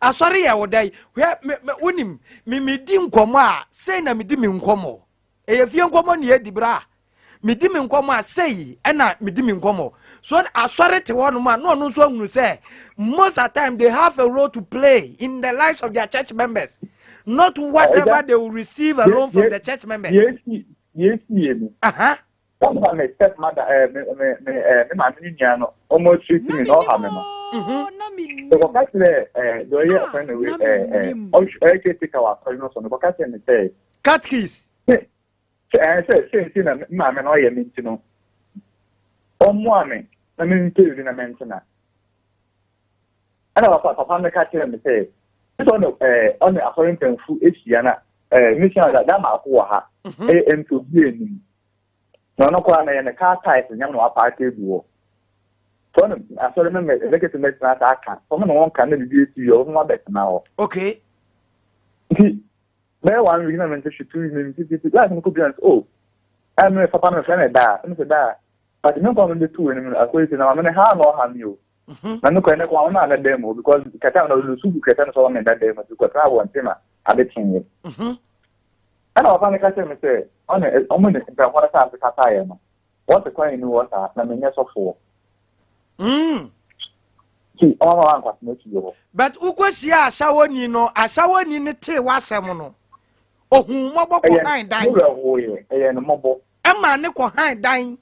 Asɔre yɛ wo dɛ hwɛ me me wonim me me di nkɔmɔ a sei na me di me nkɔmɔ ɛyɛ fie nkɔmɔ ne yɛ di bra medi me nkɔmɔ a sei ɛna medi me nkɔmɔ so asɔre te hɔ nom a na ɔno nso ahunu sɛ most of the time they have a role to play in the lives of their church members, not whatever they will receive alone from the church members. Yɛsi yɛ no. Wɔn me step mother ɛɛ me me me ɛɛ me maame ne nua no wɔn atiri ti mi na ɔha mi no. Ɛkɔka kyerɛ deɛ ɔyɛ ɔfɛn no wei ɔyɛ caretaker wɔ asɔre no so no kɔka kyerɛ ne sɛ. Catechist. Sɛ sɛ sɛ nti na me maame na ɔyɛ me nti no ɔmmoa me na me mpɛ bi na me ntena. Ɛna papa no ka kyerɛ me sɛ sɛ ɔne ɔne asɔre mpanyinfo ahyia na mission da da baako wɔ ha ɛyɛ mp obi anim na ɔno koraa na yɛ ne car tyres nyam na wapaake agu hɔ. Sɛ ɔne asɔre mɛmɛ executive mɛtena ase aka sɛ ɔmo ne wɔn ka na biribi esi wie ɔmo abɛtena hɔ. Okay. Nti bɛyɛ one week na mente hwɛ 2 weeks na mente titi last no kɔ bi na oh ɛna me papa no mefrɛ no daa ɛna sɛ daa but me nkɔ me bɛtu wɔ anim no akɔ esi na maame no ha na ɔha mi o. Na me kɔ ɛnɛ kɔ maame no ana dan mu because kɛtɛ na ɔde su gu kɛtɛ no so ɔma me da dan mu nti kɔtena abɔnten ma ade kyeeɛ. Ɛna papa no ka kyerɛ me sɛ ɔne ɔmo ne mpanyinfoɔ no saa ase kasaeɛ no wɔte kwan ni wɔ saa na menyɛ sɔfoɔ. Nti ɔma ma wankɔtena fie hɔ. But wokɔhyia ahyɛwɔni no, ahyɛwɔni no tee w'asɛm no, ohun mmɔbɔ kɔ han dan. Ɛyɛ ne werɛ hoeɛ, ɛyɛ no mmɔbɔ. Ɛma ne kɔ han dan.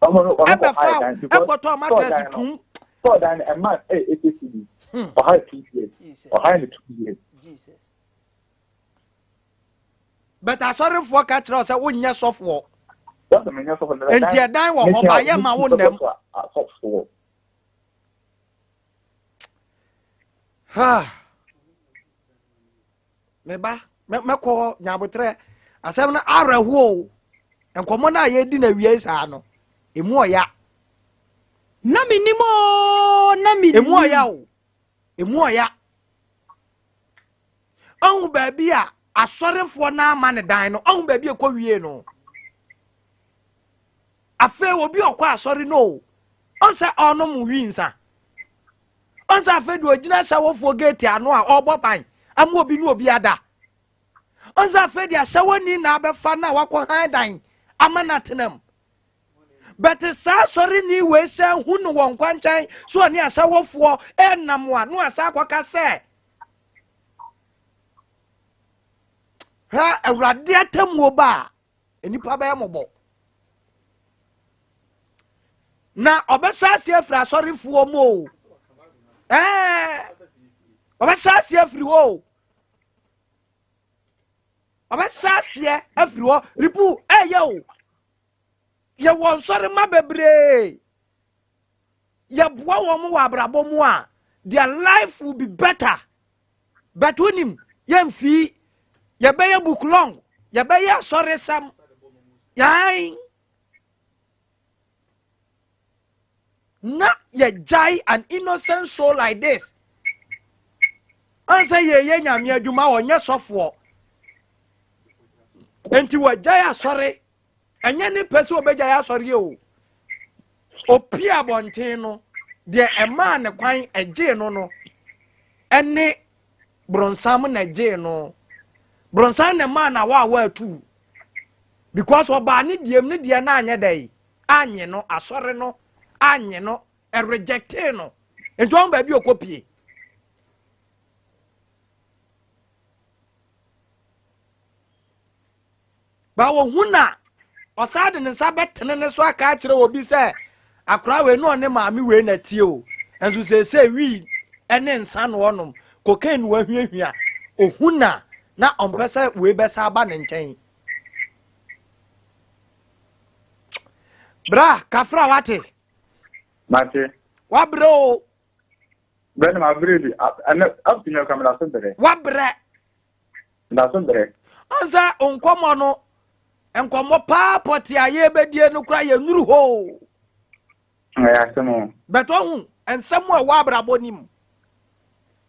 Ɛbɛfa ɛkɔtɔ mattress tum. Tɔɔ dan no ɛma ɛyɛ 80 cedi. Ɔha 2 years. Ɔha ne 2 years. Jesus. But asɔrefoɔ ka kyerɛ sɛ wonyɛ sɔfoɔ. Nti ɛdan wɔ hɔ ba yɛ ma wo nnam. Asɔfoɔ. Ha. Me ba, mɛkɔ nyabotrɛ. Asɛm no awerɛhoɔ o. Nkɔmmɔ no a yɛdi na awiei saa no, emu ɔya. Na menim o, na menim. Emu ɔya o. Emu ɔya. Ɔhu baabi a asɔrefoɔ no ama ne dan no, ɔhu baabi a ɛkɔ wie no. Afei obi ɔkɔ asɔre no o, ɔnsɛ ɔnom wi nsa. Ɔnsɛ afei deɛ ɔgyina ahyɛwofoɔ gate ano a ɔrebɔ ban ama obi ne obi ada. Ɔnsɛ afei deɛ ahyɛwoni na abɛfa no a wakɔ han dan ama no atena mu. Bɛte saa asɔreni wei sɛ hu no wɔ nkwankyɛn so ɔne ahyɛwofoɔ ɛnam a no asa akɔka sɛ hwɛ Awurade atemmuo ba a nnipa bɛyɛ mmɔbɔ. Na ɔbɛhyɛ ase afiri asɔrefoɔ mu o. Ɔbɛhyɛ ase afiri hɔ o. Ɔbɛhyɛ aseɛ afiri hɔ. Lipu ɛyɛ o. Yɛwɔ nsɔrema bebree. Yɛboa wɔn wɔ abrabɔ mu a their life will be better. But wonim yɛmfii yɛbɛyɛ book long yɛbɛyɛ asɔresɛm yɛn na yɛgyae an innocent soul like this. Ɔnsɛ yɛyɛ nyame adwuma ɔnyɛ sɔfoɔ nti wɔgyae asɔre. Ɛnyɛ ne pɛ sɛ ɔbɛgyae asɔre o. Opie abɔnten no deɛ ɛmaa ne kwan ɛgyee no no ɛne bronsam na ɛgyee no. Bronsam na ɛmaa na awaawa atu because ɔbaa ne deɛ mu ne deɛ no anyɛ dɛ anye no asɔre no anye no ɛrejectee no nti wɔn baabi ɔkɔ pie. Ba wɔhu na ɔsan de ne nsa bɛtene ne so aka akyerɛ obi sɛ akora wei ne ɔne maame wei na tie o nso seesei wii ne nsa na ɔnom cocaine na wahuahua ohu na na ɔmpɛ sɛ wei bɛsa aba ne nkyɛn. Bra kafra wate. Mate. Wabrɛ o. Brɛ na mabrɛ bi ɛnɛ up to now kamera so brɛ. Wabrɛ. Da so brɛ. Ɔnsɛ nkɔmɔ no nkɔmɔ paa pɔte a yɛbɛdie no kora yɛnuru hɔ o. Ɛyɛ asɛm o. Bɛtɔ hu nsɛm a ɛwɔ abrabɔ ni mu.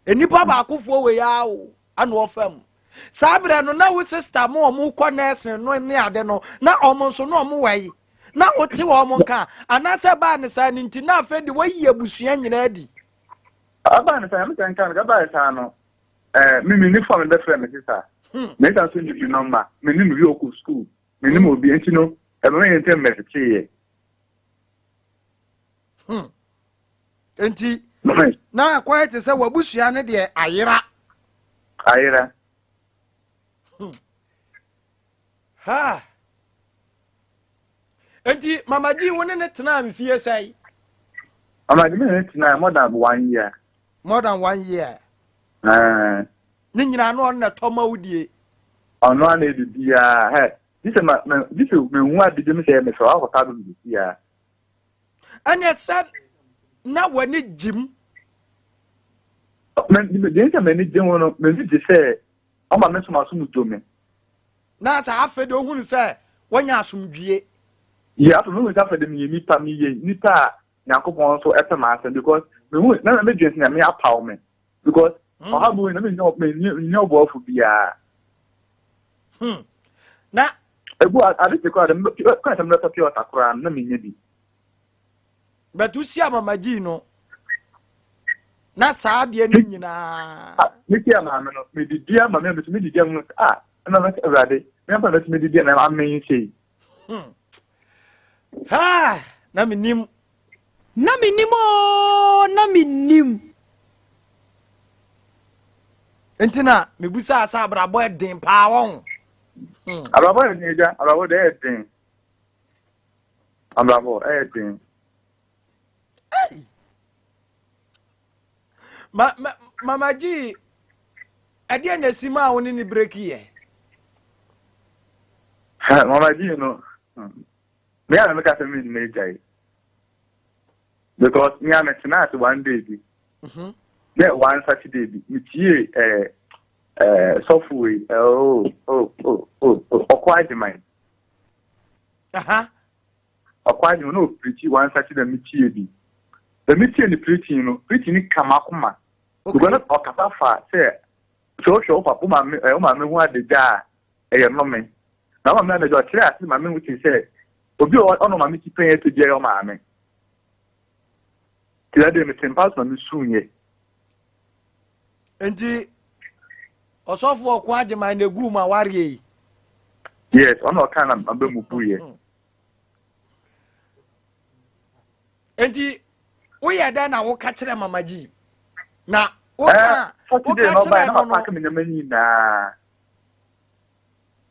Nnipa baakofoɔ wei ara o, ana ɔfa mu. Saa berɛ no na wo sista mo ɔmo kɔ nɛɛsen no ne ade no, na ɔmo nso na ɔmo wɔ yi. Na wote wɔn nka, anaasɛ baa ne saa no nti na afei de wayi abusua nyinaa adi. Ɛbaa ne saa, nyame sɛ nka no, ɛbaa ne saa no, ɛɛ me me ni fo a mebɛfrɛ me sista. Me sista nso ni bi nɔmba, me nim bi ɔkɔ sukuu, me nim obi, nti no, ɛbɛma yɛn ntɛm mɛteteeɛ. Nti na akɔyɛ te sɛ w'abusua no deɛ ayera. Ayera. Ha. Nti Mama G wo ne ne tena mfie sɛe? Mama G me ne ne tena more than one year. More than one year. Ne nyinaa no ɔno na ɛtɔ ma wo die. Ɔno ana ebibiara hɛ gye sɛ ma ma gye sɛ mehu ade bi sɛ mefrɛ wakɔtɔ ado me sisi a. Ɛnna sɛ na w'ani gye mu. Deɛ nti a m'ani gye ho no, m'ani gye sɛ ɔma me nso m'asom dwo me. Na sɛ afei de ohunu sɛ wanya asomdwie. Yɛ afei mehu sɛ afei de meyɛ nipa, meyɛ nipa a Nyankopɔn nso ɛpɛ m'asɛm because mehu na medwen sɛ Nyame apaw me because ɔha mu na mennya ɔboafo biara. Na ebu ade te koraa de kwan sɛ mebɛtɔ pure water koraa no na mennya bi. But wohyia Mama G no na saa adeɛ no nyinaa. Mehyia maame no medidi ama me a metumi didi ama me ah ɛna mɛsɛ Awurade me ampa mɛtumi didi na amen sei. Ha na menim. Na menim oo na menim. Nti na mebusaa sɛ abrabɔ ɛden paa wɔn. Abrabɔ yɛ den agya, abrabɔ deɛ ɛyɛ den. Abrabɔ ɛyɛ den. Hey. Ma, ma, Mama G, ɛdeɛ na esi maa wo ne ne breki yɛ? Mama G no, me a na meka sɛ me nna agya yi. Because me a metena ase one day bi. Ne one Saturday bi, metie eh, eh, sɔfo wei, eh, oh, oh, oh, oh, oh, ɔkɔ agyeman. Ɔkɔ agyeman na ɔpirikyi one Saturday metie bi. Na metie ne preaching no, preaching no ka m'akoma. Because na ɔkasa fa sɛ, sɛ wohwɛ wo papa, wo maame, eh, wo maame ho adagya a, ɛyɛ nnome. Na wo maame adagya, ɔkyerɛ ase ma me ho te sɛ, obi a ɔno maame ti pɛn ɛtɔ biara yɛ ɔmaame. Ti da deɛ mete mpa so na mesuiɛ. Nti ɔsɔfo ɔko agyeman na egu mu awareɛ yi. Yes, ɔno ɔka na maba mu bu yɛ. Nti woyɛ dɛn na woka kyerɛ Mama G? Na woka woka kyerɛ no no. Saturday na ɔpaaki me nneɛma nyinaa.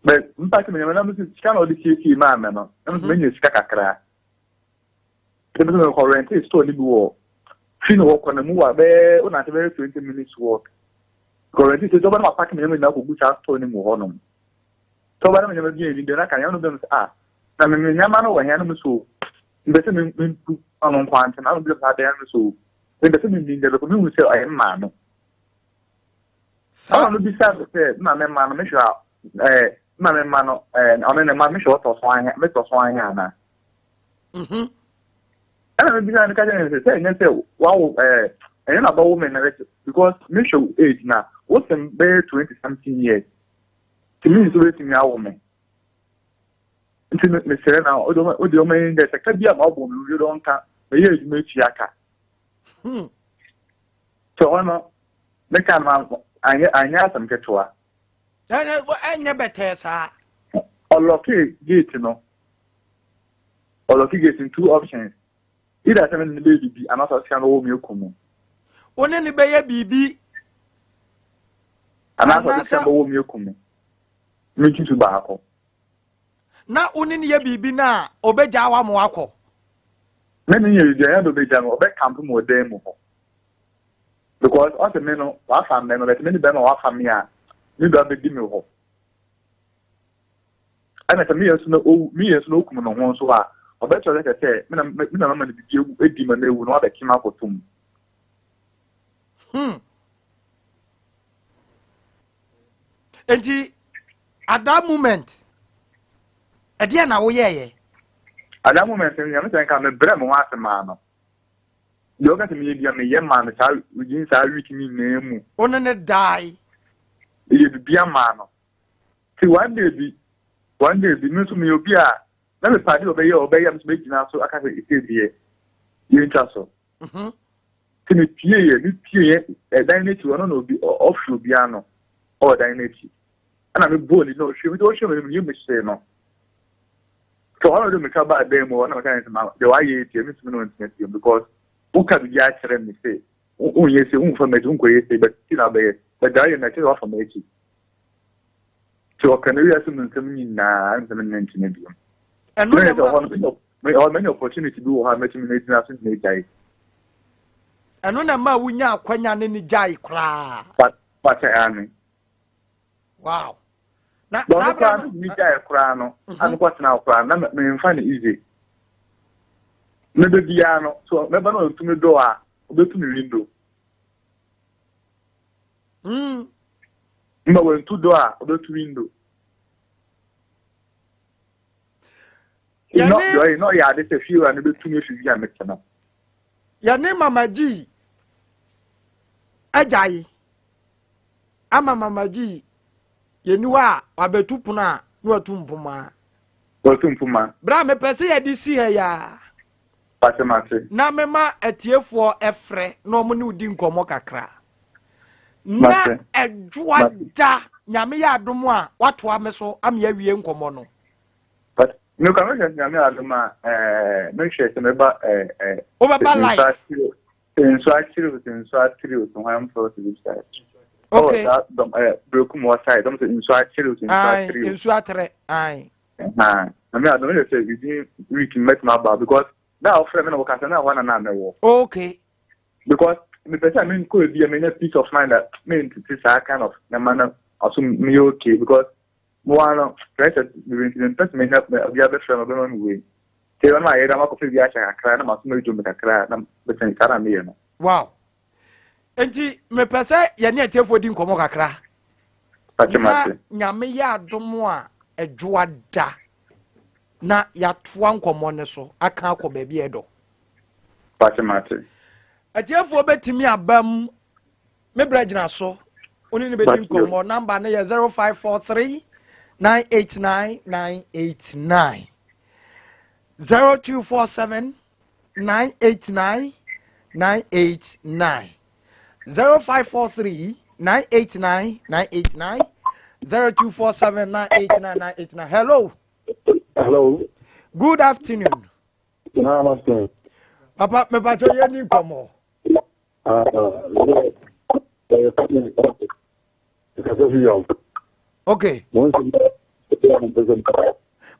But mpaaki me nneɛma na mo sika na ɔde siesie maa me no, na mo menya sika kakra. Ebi sɛ mekɔ rente store no bi wɔ fi no hɔ kɔ na mu wɔ bɛyɛ wonante bɛyɛ 20 minutes walk. Kɔ rente store ɔba na mapaaki me nneɛma nyinaa kɔgu saa store no mu hɔ nom. Sɛ ɔba na me nneɛma bi yɛ ni deɛ na ka nneɛma no bɛm sɛ ah na me me nneɛma no wɔ hɛn no mu so mpɛ sɛ me mentu ɔno nko ante na ɔno bi sɛ adan no so mpɛ sɛ me mi ndɛ bɛkɔ mehu sɛ ɔyɛ mmaa no. Saa. Ɔno no bisa me sɛ mma me mma no mehwɛ a ɛɛ mma me mma no ɛɛ ɔno ne mma mehwɛ ɔtɔ so ahe metɔ so ahe anaa. Ɛna me bisa no ka kyerɛ no sɛ sɛ ɛnyɛ sɛ wawo ɛɛ ɛnyɛ na bɛwo me na bɛkyɛ because mehwɛ wo age na wosɛm bɛyɛ 20 something years nti me nso bɛtumi awo me nti mesrɛ na wode ɔma yi dɛ sɛ ka bi a ma wobɔ me wode ɔnka mɛyɛ adwuma atua ka. Sɛ hɔ no meka no anyɛ anyɛ asɛm ketewa. Ɛnyɛ bɛtɛɛ saa. Ɔlɔke gate no. Ɔlɔke gate no two options. Either sɛ me ne no bɛyɛ biribi anaasɛ ɔsika no wɔ me aku me. Wo ne no bɛyɛ biribi. Anaasɛ ɔde sika bɛwɔ me aku me. Me tutu baako. Na wo ne no yɛ biribi no a ɔbɛgya wa mo akɔ. Me ne yɛ biribi a ɛyɛ dɛ ɔbɛgya me ɔbɛkampo me wɔ dan mu hɔ. Because ɔsɛ me no wafa mmarima bɛtɛ me ne bɛrima wafa me a me ba bɛdi me hɔ. Ɛna sɛ meyɛ nso na owu meyɛ nso na okum ne ho nso a ɔbɛkyerɛ sɛ sɛ me na me na mama no biribi ewu edi ma no ewu na wabɛkye me akɔto mu. Nti at that moment ɛdeɛ na woyɛɛyɛ? At that moment nyame sɛ nka mebrɛ me ho ase maa no. Deɛ ɔka sɛ meyɛ bia meyɛ maa no saa within saa week ne nyinaa mu. Wo ne ne dae. Meyɛ bibia maa no. Ti one day bi, one day bi, me nso meyɛ obi a na mepɛ adeɛ ɔbɛyɛ ɔbɛyɛ me nso mɛgyina so aka sɛ ɛsɛ deɛ yɛntwa so. Ti mepie yɛ, mepie yɛ ɛdan no akyi ɔno na obi ɔhwɛ obi ano ɔwɔ dan no akyi. Ɛna mebɔɔ ne na ɔhwɛ mi, ɔhwɛ mi no yɛ mu hyee no. So ɔno de meka baa dan mu hɔ na meka ne sɛ ma deɛ wayɛ yi deɛ mentumi ne wo ntena bio because woka biribi akyerɛ me se wonyɛ se womfa m'akyi wonkɔyɛ se but ti na wobɛyɛ but deɛ wayɛ no ɛkyerɛ sɛ wafa m'akyi. Nti ɔka ne wiase mu nsɛm nyinaa ɛnsɛ me ne no ntena bio. Ɛno na ɛma Mɛ manya opportunity bi wɔ hɔ a mɛtumi no agyina so ne no agyae. Ɛno na ɛma wonya akwanya ne ne gyae koraa. Pakyɛ ane. Wow. Na saa bere no mi gyae koraa no, mhm. a mekɔ tena koraa na memfa no easy. Mebe biara no, so mɛba na ɔntumi dɔ a, ɔbɛtu me window. Mma wantu dɔ a, ɔbɛtu window. Yɛne na ɔyɛ ade sɛ fiewura no bɛtu me afi wi a mete no. Yɛne Mama G agyae. Ama Mama G yɛni hɔ a wabɛtu pono a na watu mpoma. Watu mpoma. Bra mepɛ sɛ yɛde si ha yi ara. Pate mate. Na mema atiefoɔ ɛfrɛ na wɔn ne wo di nkɔmmɔ kakra. Na ɛdwoa da nyame yɛ adom a watoa me so ama yɛawie nkɔmmɔ no. But mekɔ mehwɛ nyame adom a ɛɛ mehwɛ sɛ meba ɛɛ. Wobɛba life. Sɛ nsu akyere o, sɛ nsu atere o, sɛ hwan mfrɛ o, sɛ biribi saa. Okay. Ɔwɔ saa dɔm ɛ berekum wɔ side dɔm sɛ nsu akyere o, sɛ nsu atere o. Nsu atere, ayi. Ɛhan, na mi adɔm yɛ sɛ within week mɛtumi aba because na ɔfrɛ mi na wɔkasa na ɛhɔ na na mɛwɔ. Okay. Because mepɛ sɛ menkɔ ebi a menya peace of mind a mentete saa kind of na ma no aso meyɛ okay because Mo ara no, pressure bebree nti mempɛ sɛ menya obi abɛfrɛ me ɔbɛma me wei. Nti ɛno ayɛ dɛ makɔfa bi ahyɛ kakra na maso madwo me kakra na bɛsɛn saa na meyɛ no. Wow. Nti mepɛ sɛ yɛne atiefoɔ di nkɔmmɔ kakra. Na nyame yɛ adom a ɛdwoa da na yɛatoa nkɔmmɔ no so aka akɔ baabi a ɛdɔ. Atiefoɔ bɛtumi aba mu Me brɛ gyina so. Wo ne no bɛdi nkɔmmɔ. Namba no yɛ 0543 989 989. 0247 989 989. 0543 989 989. 0247 989 989. Hello. Hello. Good afternoon. Namaste. Papa, me pacho ye ni nkɔmmɔ. Okay.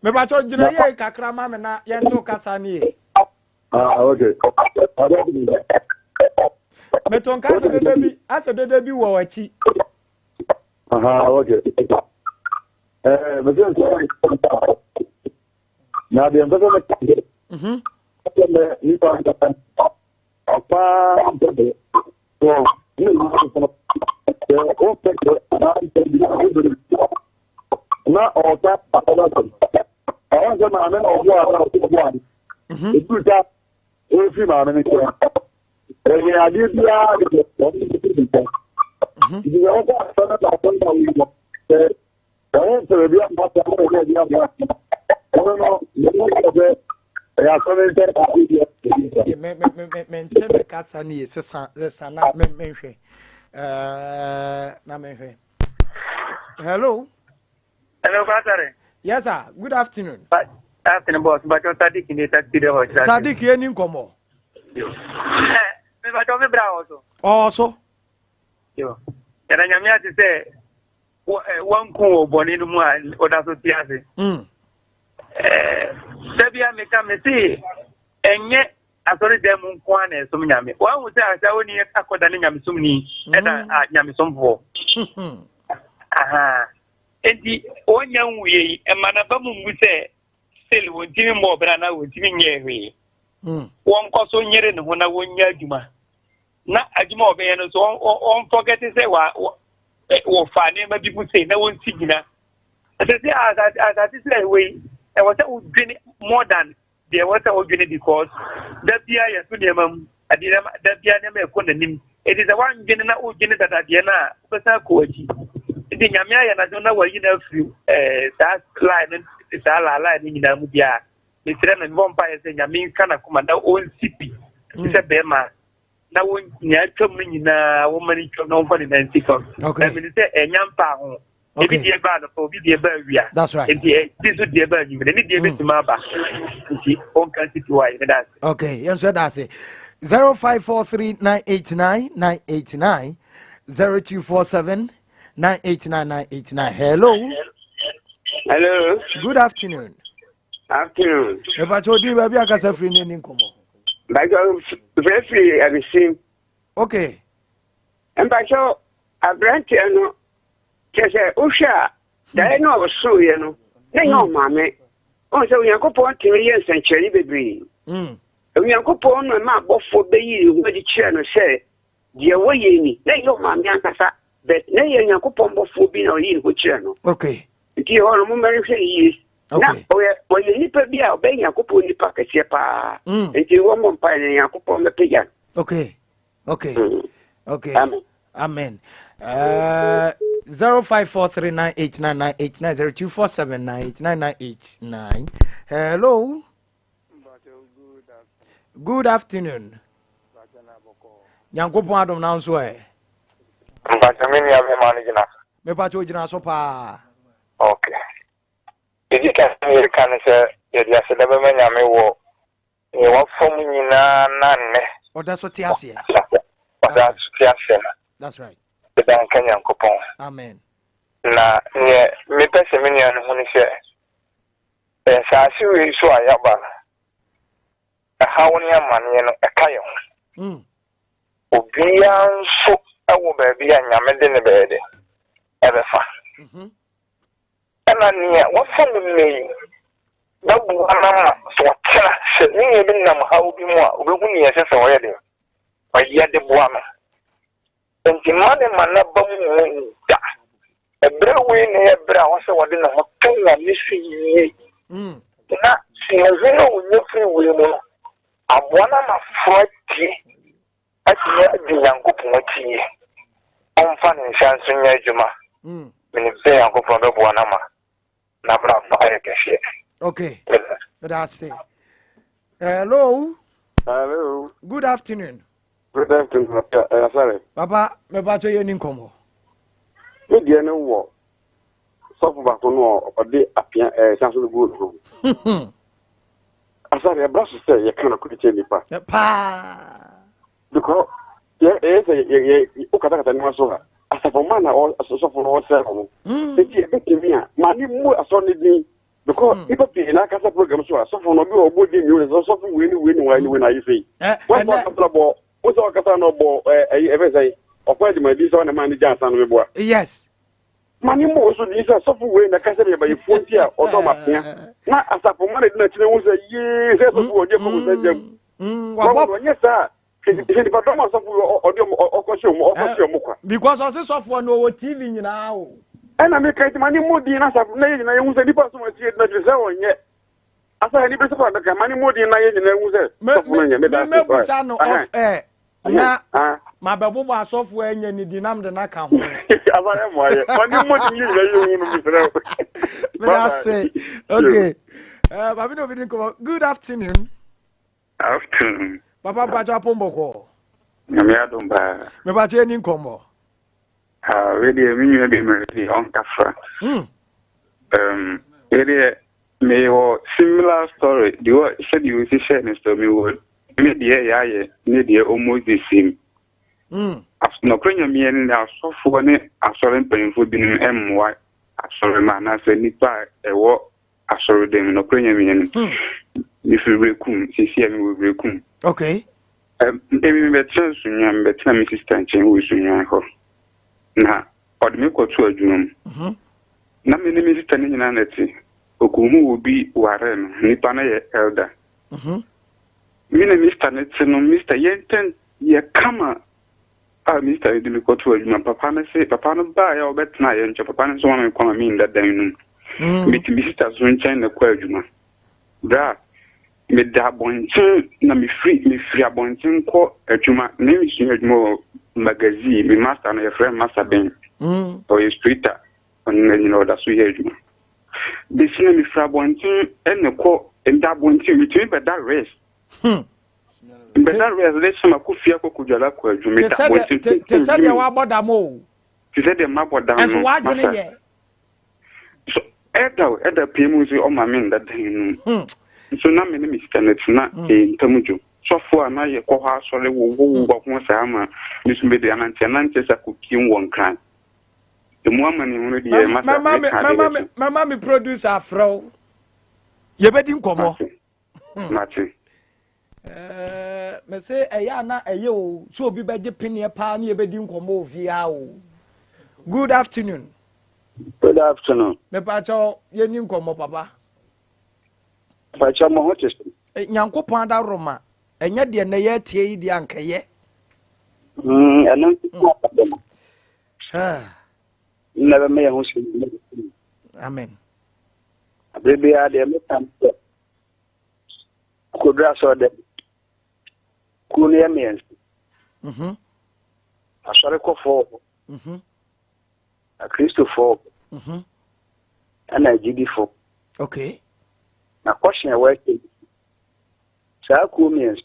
Mepakyɛ gyina yie kakra ma me na yɛnto kasa no yie. Ah, okay. Meto nka asɛ dede bi asɛ dede bi wɔ akyi. Aha, okay. Eh, mese nso na deɛ mpɛ sɛ meka sɛ nipa Ɔpaa mpɛ deɛ wɔ ne nyankopɔn sɛ wompɛ deɛ anaa mpɛ deɛ wobere na ɔka asɛm asɛm ɛwɔ sɛ maame na ɔboa na ɔsɛ ɔboa no ɛduru ta ɔmfiri maame no nkyɛn ɛyɛ adeɛ biara de wɔn ne ne nkyɛn nti sɛ wɔkɔ asɛm no asɛm na wɔyi no sɛ Ɛho nsɛm ebi ama sɛ ɔmo yɛ ebi ama ɔno no ne ho yɛ sɛ ɛyɛ asɛm nkyɛn baako bi a. Me me me me nte ne kasa ne yɛ sesa sesa na me me nhwɛ ɛɛ na me nhwɛ. Hello. Hello, Pastor. Yes, sir. Good afternoon. But, afternoon, boss. But you're Sadiq in the taxi driver. Sadiq, yɛ ni nkɔmɔ. Eh, me but me bra also. Also. Yo. Yɛda nyame ase sɛ wanku wɔ bɔne no mu a ɔda so te ase. Mm. Da bia meka me se ɛnyɛ asɔredan mu nko ara na ɛsom nyame. Wahu sɛ asawoni akɔda ne nyamesomni ɛna mm. nyamesomfoɔ. Aha. Enti wɔnya nwie yi ɛma n'aba mu mmu sɛ still wɔntumi mmɔ ɔbra na wɔntumi nyɛ hwee. Mm. Wɔnkɔ so nyere ne ho na wɔnyɛ adwuma. Na adwuma a ɔbɛyɛ no nso ɔnfɔgɛte sɛ wa wɔfa nneɛma bi mu sei na wɔnsi gyina. Ɛsɛ sɛ asase asase sɛ ɛwɔ yi ɛwɔ sɛ wodwene more than deɛ ɛwɔ sɛ wodwene because da biara yɛto nneɛma mu. Ade nneɛma da biara nneɛma ɛkɔ n'anim. Enti sɛ woandwene na wodwene dada deɛ no a, wobɛsan akɔ w'akyi. Nti Nyame ayɛ n'adom na wayi no afiri eh, saa line no saa laalaa no nyinaa mu deɛ a, mesrɛ no, mebɔ mpaeɛ sɛ Nyame nka n'akoma na ɔnsi pi te sɛ bɛrima na wɔn nea atwam no nyinaa wɔma no twam na wɔmfa ne nan nsi fam. Okay. Na menim sɛ ɛnya mpaa ho. Okay. Ebi deɛ baa anɔpa, obi deɛ baa awia. That's right. Nti ebi nso deɛ baa anwummerɛ, ne deɛ bɛtumi aba. Nti ɔnka nsi pi hɔ a yɛbɛda ase. Okay, yɛn nso ɛda ase. 0543 989 989 0247 989 989. Hello. Hello. Good afternoon. Afternoon. Mepakyɛ odi baabi akasa firi ne ni nkɔmmɔ. Mpakyɛ frɛfiri abisim. Okay. Mpakyɛ aberanteɛ no kyerɛ sɛ wohwɛ a daeɛ no a ɔsoeɛ no na ɛnyɛ hmm. ɔmaame. Ɔhu sɛ Onyankopɔn tumi yɛ nsɛnkyerɛnne bebree. Hmm. Onyankopɔn no ɛma abɔfoɔ bɛyi ne ho adi kyerɛ no sɛ deɛ wɔyɛ ni na ɛnyɛ ɔmaame ankasa but na ɛyɛ Onyankopɔn bɔfoɔ bi na ɔyi ne ho kyerɛ no. Okay. Nti hɔ no momma nhwɛ yie. Na ɔyɛ ɔyɛ nipa bi a ɔbɛyɛ Nyankopɔn nipa kɛseɛ paa. Mm. Nti wɔmmɔ mpaeɛ na Nyankopɔn bɛpagya no. Okay. Okay. Mm. Okay. Amen. Amen. 0543989989 0247989989. Hello. Good afternoon. Nyankopɔn adom na nso ɛ. Mpakyɛ me nua bɛma no gyina so. Mepakyɛ ogyina so paa. Okay. Ɛdi kan yɛka ne sɛ yɛde aseda bɛma Nyame wɔ nea wafa mu nyinaa na nnɛ. Ɔda so te aseɛ. Ɔda so te aseɛ no. That's right. Ɛda nka Nyankopɔn. Amen. Na neɛ mepɛ sɛ me nua no hu ne sɛ nsaase wei so a yɛaba no, ɛhaw ne amaneɛ no ɛka yɛn ho. Mm. Obiara nso wɔ baabi a Nyame de ne bɛyɛ de ɛbɛfa. Mm-hmm. Ɛna nea wafa mu nnɛ yi bɛboa no ama sɛ ɔtena sɛ ne nua bi nam haw bi mu a, obehu nea ɛsɛ sɛ ɔyɛ de ɔyɛ de boa no. Enti mma ne mma n'aba mu mmu da. Ɛberɛ wei na ɛyɛ berɛ a ɔsɛ ɔde ne ho to Nyame so yie mm. na suahunu a ɔnya firi wei mu no aboa no ama afoforɔ atie atumi adi Nyankopɔn akyi yie. Ɔmfa ne nsa nso nyɛ adwuma. Mm. Menim sɛ Nyankopɔn bɛboa no ama n'abrabɔ ayɛ kɛseɛ. Okay. Meda ase. Hello. Hello. Good afternoon. Good afternoon. Asare. Papa, mepa kyɛ yɛ ni nkɔmmɔ. Me deɛ no wɔ sɔfo baako no ɔde apea ɛɛ sanso no gu ne ho. Asare ɛbra so sɛ yɛka no koro kyerɛ nipa. Paa. Because yɛ ɛyɛ sɛ yɛ yɛ wokatakata nneɛma so a asafo mma na sɔfo no ɔsɛ wɔn. Eti ebetumi a ma ne mu asɔre ne din because hmm. nipa pii na akasa program so a sɔfo no obi wɔ ɔbɔ din mi sɛ sɔfo wei ne wei ne wei ne wei na ayɛ sei. Wɔn sɛ ɔkasa bɔ wɔn sɛ ɔkasa na ɔbɔ ɛɛ ɛyi ɛfɛ sɛn ɔkɔ adwumadi sɛ ɔna maa ne gya ansa no meboa. Yes. Ma ne mmɔ so din sɛ sɔfo wei na ɛka sɛ meyɛ bayifoɔ nti a ɔdɔ ma pea na asafo ma na di n'akyi na ehu sɛ yee sɛ sɔfo wɔ ɔde kɔ sɛ gyam. Wabɔ ɔnyɛ saa hwɛ nipa dɔm a sɔfo ɔde ɔkɔhyɛ ɔmo ɔkɔhyɛ ɔmo kwa. Because ɔse sɔfoɔ no ɔwɔ TV nyinaa o. Ɛna meka nti ma ne mmɔ din na asafo na yɛ nyinaa yɛhu sɛ nipa som asi yɛ gyina kyerɛ sɛ ɔnyɛ asa yɛ nipa sɔfo a meka ma ne mmɔ din na yɛ nyinaa hu sɛ sɔfo no nyɛ meda ase. Mɛbusa no off air na mabɛbobɔ asɔfoɔ anya ne din na mede no aka ho. Aba yɛ mmoa yɛ ma ne mmɔ din yɛ nyinaa yɛhu no mesrɛ wo. Meda ase. Okay. Maame na obi di nkɔmmɔ. Good afternoon. Afternoon. Papa mpakyɛ apom bɔkɔɔ. Nyame adom paa. Mepakyɛ yɛni nkɔmmɔ. Ah, wei deɛ me nua bi mmerɛ deɛ ɔnkasa. Hmm. Um, wei deɛ mewɔ similar story deɛ wɔ sɛdeɛ osi hyɛ ne story mewɔ me deɛ yɛayɛ ne deɛ almost the same. Mm. Nɔkorɛ nyameɛ no asɔfoɔ ne asɔre mpanyinfoɔ binom mmoa asɔre ma anaasɛ nnipa a ɛwɔ Asɔredan mu, nokorɛ Nyame no. Hmm. Mefiri Berekum, seesei a mewɔ Berekum. Okay. Emi mebɛtena Sunyani, mebɛtena me sista nkyɛn wɔ Sunyani hɔ. Na ɔde me kɔtoo adwuma mu. Mhm. Na me ne me sista no nyinaa na ɛte. Ɔkɔhuu obi waree no, nipa no yɛ elder. Mhm. Me ne me sista no te no, me sista yɛn ntam yɛ kama. A Mister yi de me kɔtoo adwuma. Papa no se, papa no baeɛ a ɔbɛtenaa yɛn nkyɛn, papa no nso ma me kwan ma menda dan no mu. Mm. Mete me sista so nkyɛn na ɛkɔ adwuma. Bra, Meda abɔnten na mefiri mefiri abɔnten kɔ adwuma. Na mesua adwuma wɔ magazine. Me master no yɛfrɛ no Master Ben. Ɔyɛ straighter. Ɔno na nyina ɔda so yɛ adwuma. Besi na mefiri abɔnten ɛna kɔ nda abɔnten metumi bɛda rest. Mbɛda rest de hyɛ ma kɔ fie akɔ kɔdwala kɔ adwuma. Meda abɔnten te sɛ deɛ wabɔ dam o. Te sɛ deɛ mabɔ dam no. Ɛnso w'adwene yɛ. So ɛda o ɛda pii mu nso ɔma me nda dan no mu. Nso na me ne me sista no tena ntam dwo. Sɔfo a na yɛkɔ hɔ asɔre wɔ wɔ wɔ ho saa ma me nso mede anante anante sa kɔpiem wɔ Nkran. Emu amanehunu deɛ masa meka de bɛto. Mɛma me producer afrɛ wo. Yɛbɛdi nkɔmmɔ. Mate. Mese ɛyɛ a na ɛyɛ o sɛ obi bɛgye peneɛ paa ne yɛbɛdi nkɔmmɔ wɔ fie ha o. Good afternoon. Good afternoon. Mepakyɛw yɛni nkɔmmɔ papa. Mepakyɛw mo ho te sɛ. Eh, Nyankopɔn adaworoma ɛnyɛ deɛ nnɛ yɛretie yi deɛ ankɛyɛ. Ɛno nso mm. Nna bɛma yɛn ho sɛ Amen. Abere biara deɛ meka sɛ Koduru asɔre dɛm. Kuo no yɛ mmiɛnsa. Mhm. Asɔrekɔfoɔ wɔ hɔ. Mhm. Akristofoɔ wɔ hɔ. Mhm. Ɛna agyidifoɔ. Okay. Na kɔhyɛn ɛwɔ akyire saa kuo mmiɛnsa.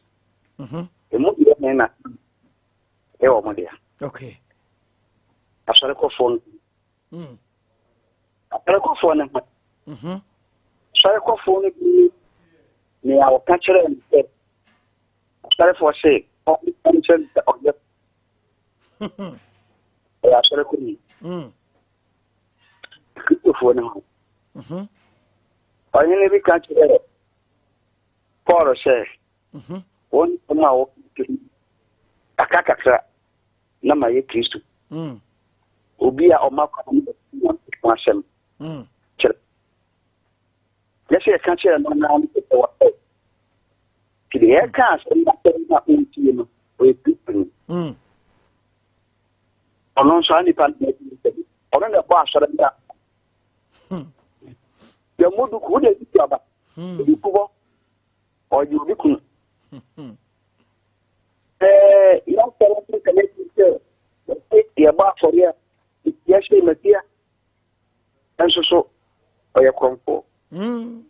Mhm. Emu deɛ ne na ɛyɛ wɔn dea. Okay. Asɔrekɔfoɔ no. Mm. Asɔrekɔfoɔ no ho. Mhm. Asɔrekɔfoɔ no bi nea ɔka kyerɛɛ no sɛ asɔrefoɔ se ɔnkyerɛ no sɛ ɔyɛ ɔyɛ asɔrekɔni. Mm. Kristofoɔ no ho. Mhm. Ɔhene bi ka kyerɛɛ Paul sɛ mhm. wɔn nsɛm a wɔka aka kakra na mayɛ Kristo. Mm. Obi a ɔma kwan no Nyankopɔn asɛm mm. kyerɛ. Nyɛ sɛ yɛka kyerɛ no naa no sɛ wɔsɛ. Nti deɛ yɛka asɛm no asɛm no a ɔntie no, ɔyɛ Kristoni. Mm. Ɔno nso a nipa no ɔno na ɛbɔ asɔre no a. Hmm. Yɛmmɔ duku, wode duku aba. Hmm. Duku bɔ, ɔgye obi kunu. Hmm. Ɛɛ yɛasɔre nso sɛ yɛsi sɛ yɛse yɛbɔ afɔre a yɛhyɛ matia nso so ɔyɛ korɔmfoɔ. Mm.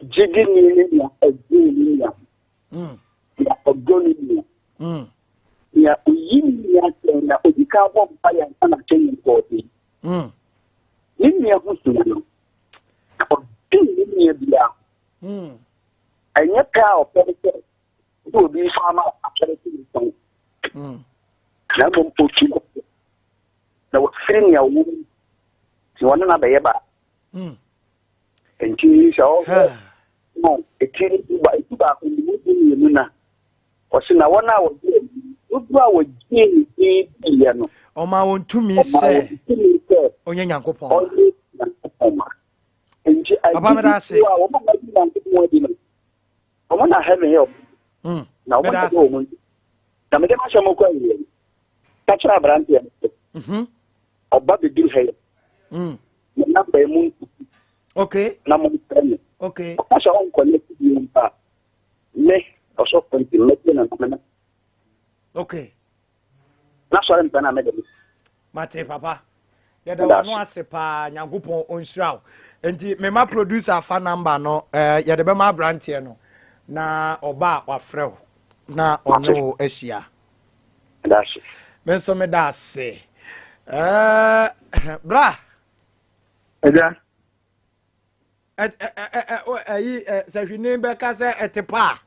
Gyidi ni ne nea ɔdwen ne nua ho. Mm. Nea ɔdɔ ne nua. Mm. Nea oyi ne nua kyɛn na odi kan bɔ mpa yɛn nsa na kyɛn yɛn kɔɔden. Mm. Ne nua ho hia no. Ɔdwen ne nua biara ho. Mm. Ɛnyɛ pɛ a ɔpɛ ne sɛ sɛ obi fa ama asɔre so nsɛm. Mm. Na mmom otu no na wafiri nea ɔwɔ mu nti wɔne no abɛyɛ baa. Mm. Nti sɛ ɔhwɛ no eti no ba eti baako ne mu du mmienu na ɔsi na wɔn a wɔgye dodoɔ a wɔgye ne din diiɛ no. Ɔma wɔn tumi Ɔma sɛ wɔn tumi sɛ ɔnyɛ Nyankopɔn ma. ɔnyɛ Nyankopɔn ma. Nti Papa meda ase. agyidifoɔ a wɔn a wɔagye Nyankopɔn adi no wɔn na heaven yɛ wɔn. Mm. Na wɔn Meda na ase. ɛbɔ wɔn na mede m'asɛm kɔ awie no ka kyerɛ aberanteɛ no sɛ Mhm. ɔba bɛduru ha yi Mm. ne namba yi mu ntutu Okay. na momfrɛ me Okay. ɔka sɛ ɔnkɔ ne bio mpa a me ɔsɔfo nti mɛgye no na mena Okay. na sɔre mpɛ na mede me Mate papa. Yɛda wano ase paa Nyankopɔn ɔnhyira wo. Nti mema producer afa number no eh, yɛde bɛma aberanteɛ no na ɔba a wafrɛ wo na ɔne wo ahyia. Me nso meda ase. Eh, bra. Ɛgya. Ɛyi sɛ hwene bɛka sɛ ɛte paa.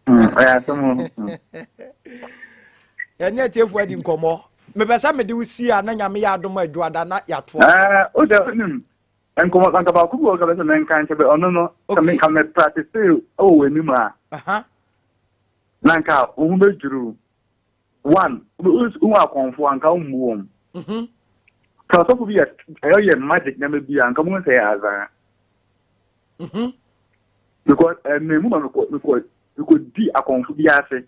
Ɔyɛ asɛm o. Yɛne atiefoɔ adi nkɔmmɔ. Mepɛ sɛ mede wo si a na Nyame yɛ adom adwoada na yɛatoa so. Wo sɛ wonim nkɔmmɔ anka baako bi wɔ ka bɛ sɛ menka nkyɛ bɛ ɔno no sɛ menka me practice wɔ w'anim a na nka wo ho bɛdwiriw. One, wohu akɔmfo anka wommu wɔn. Mhm. Sɛ ɔsɔfo bi yɛ ɛyɛ magic nneɛma bi a anka mo sɛ yɛ azaa. Mhm. Because ɛmɛ mu ma mekɔ mekɔ mekɔ di akɔmfo bi ase.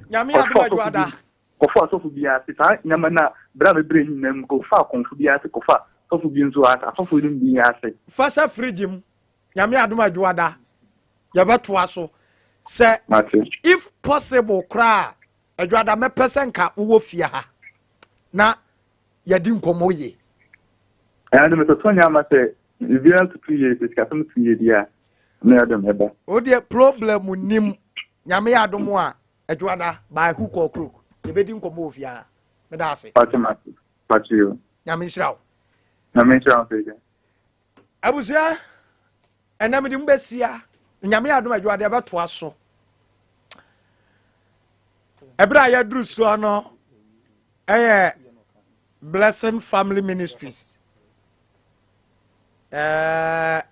Nyame adom adwoada. Kɔfo asɔfo bi ase saa nneɛma na bere a mebrɛ nyinaa mu kɔfa akɔmfo bi ase kɔfa asɔfo bi nso ase asɔfo no bi ase. Fa hyɛ fridge mu. Nyame adom adwoada. Yɛbɛtoa so sɛ if possible koraa adwada mɛpɛ sɛ nka wowɔ fie ha na yɛdi nkɔmmɔ yie. Ɛna de metoto nneɛma sɛ biribiara tutu yie sɛ sikasɛm tu yie di a na yɛde mɛba. O deɛ problem nim nyame yɛ adom a adwada by hook or crook yɛbɛdi nkɔmmɔ wɔ fie ha. Meda ase. Pate mate. Pate yo. Nyame nhyira wo. Nyame nhyira wo sɛ. Abusua ɛnɛ mede mu bɛsia nyame yɛ adom adwuma deɛ bɛtoa so ɛberɛ a yɛaduru soɔ no ɛyɛ Blessing Family Ministries ɛɛ.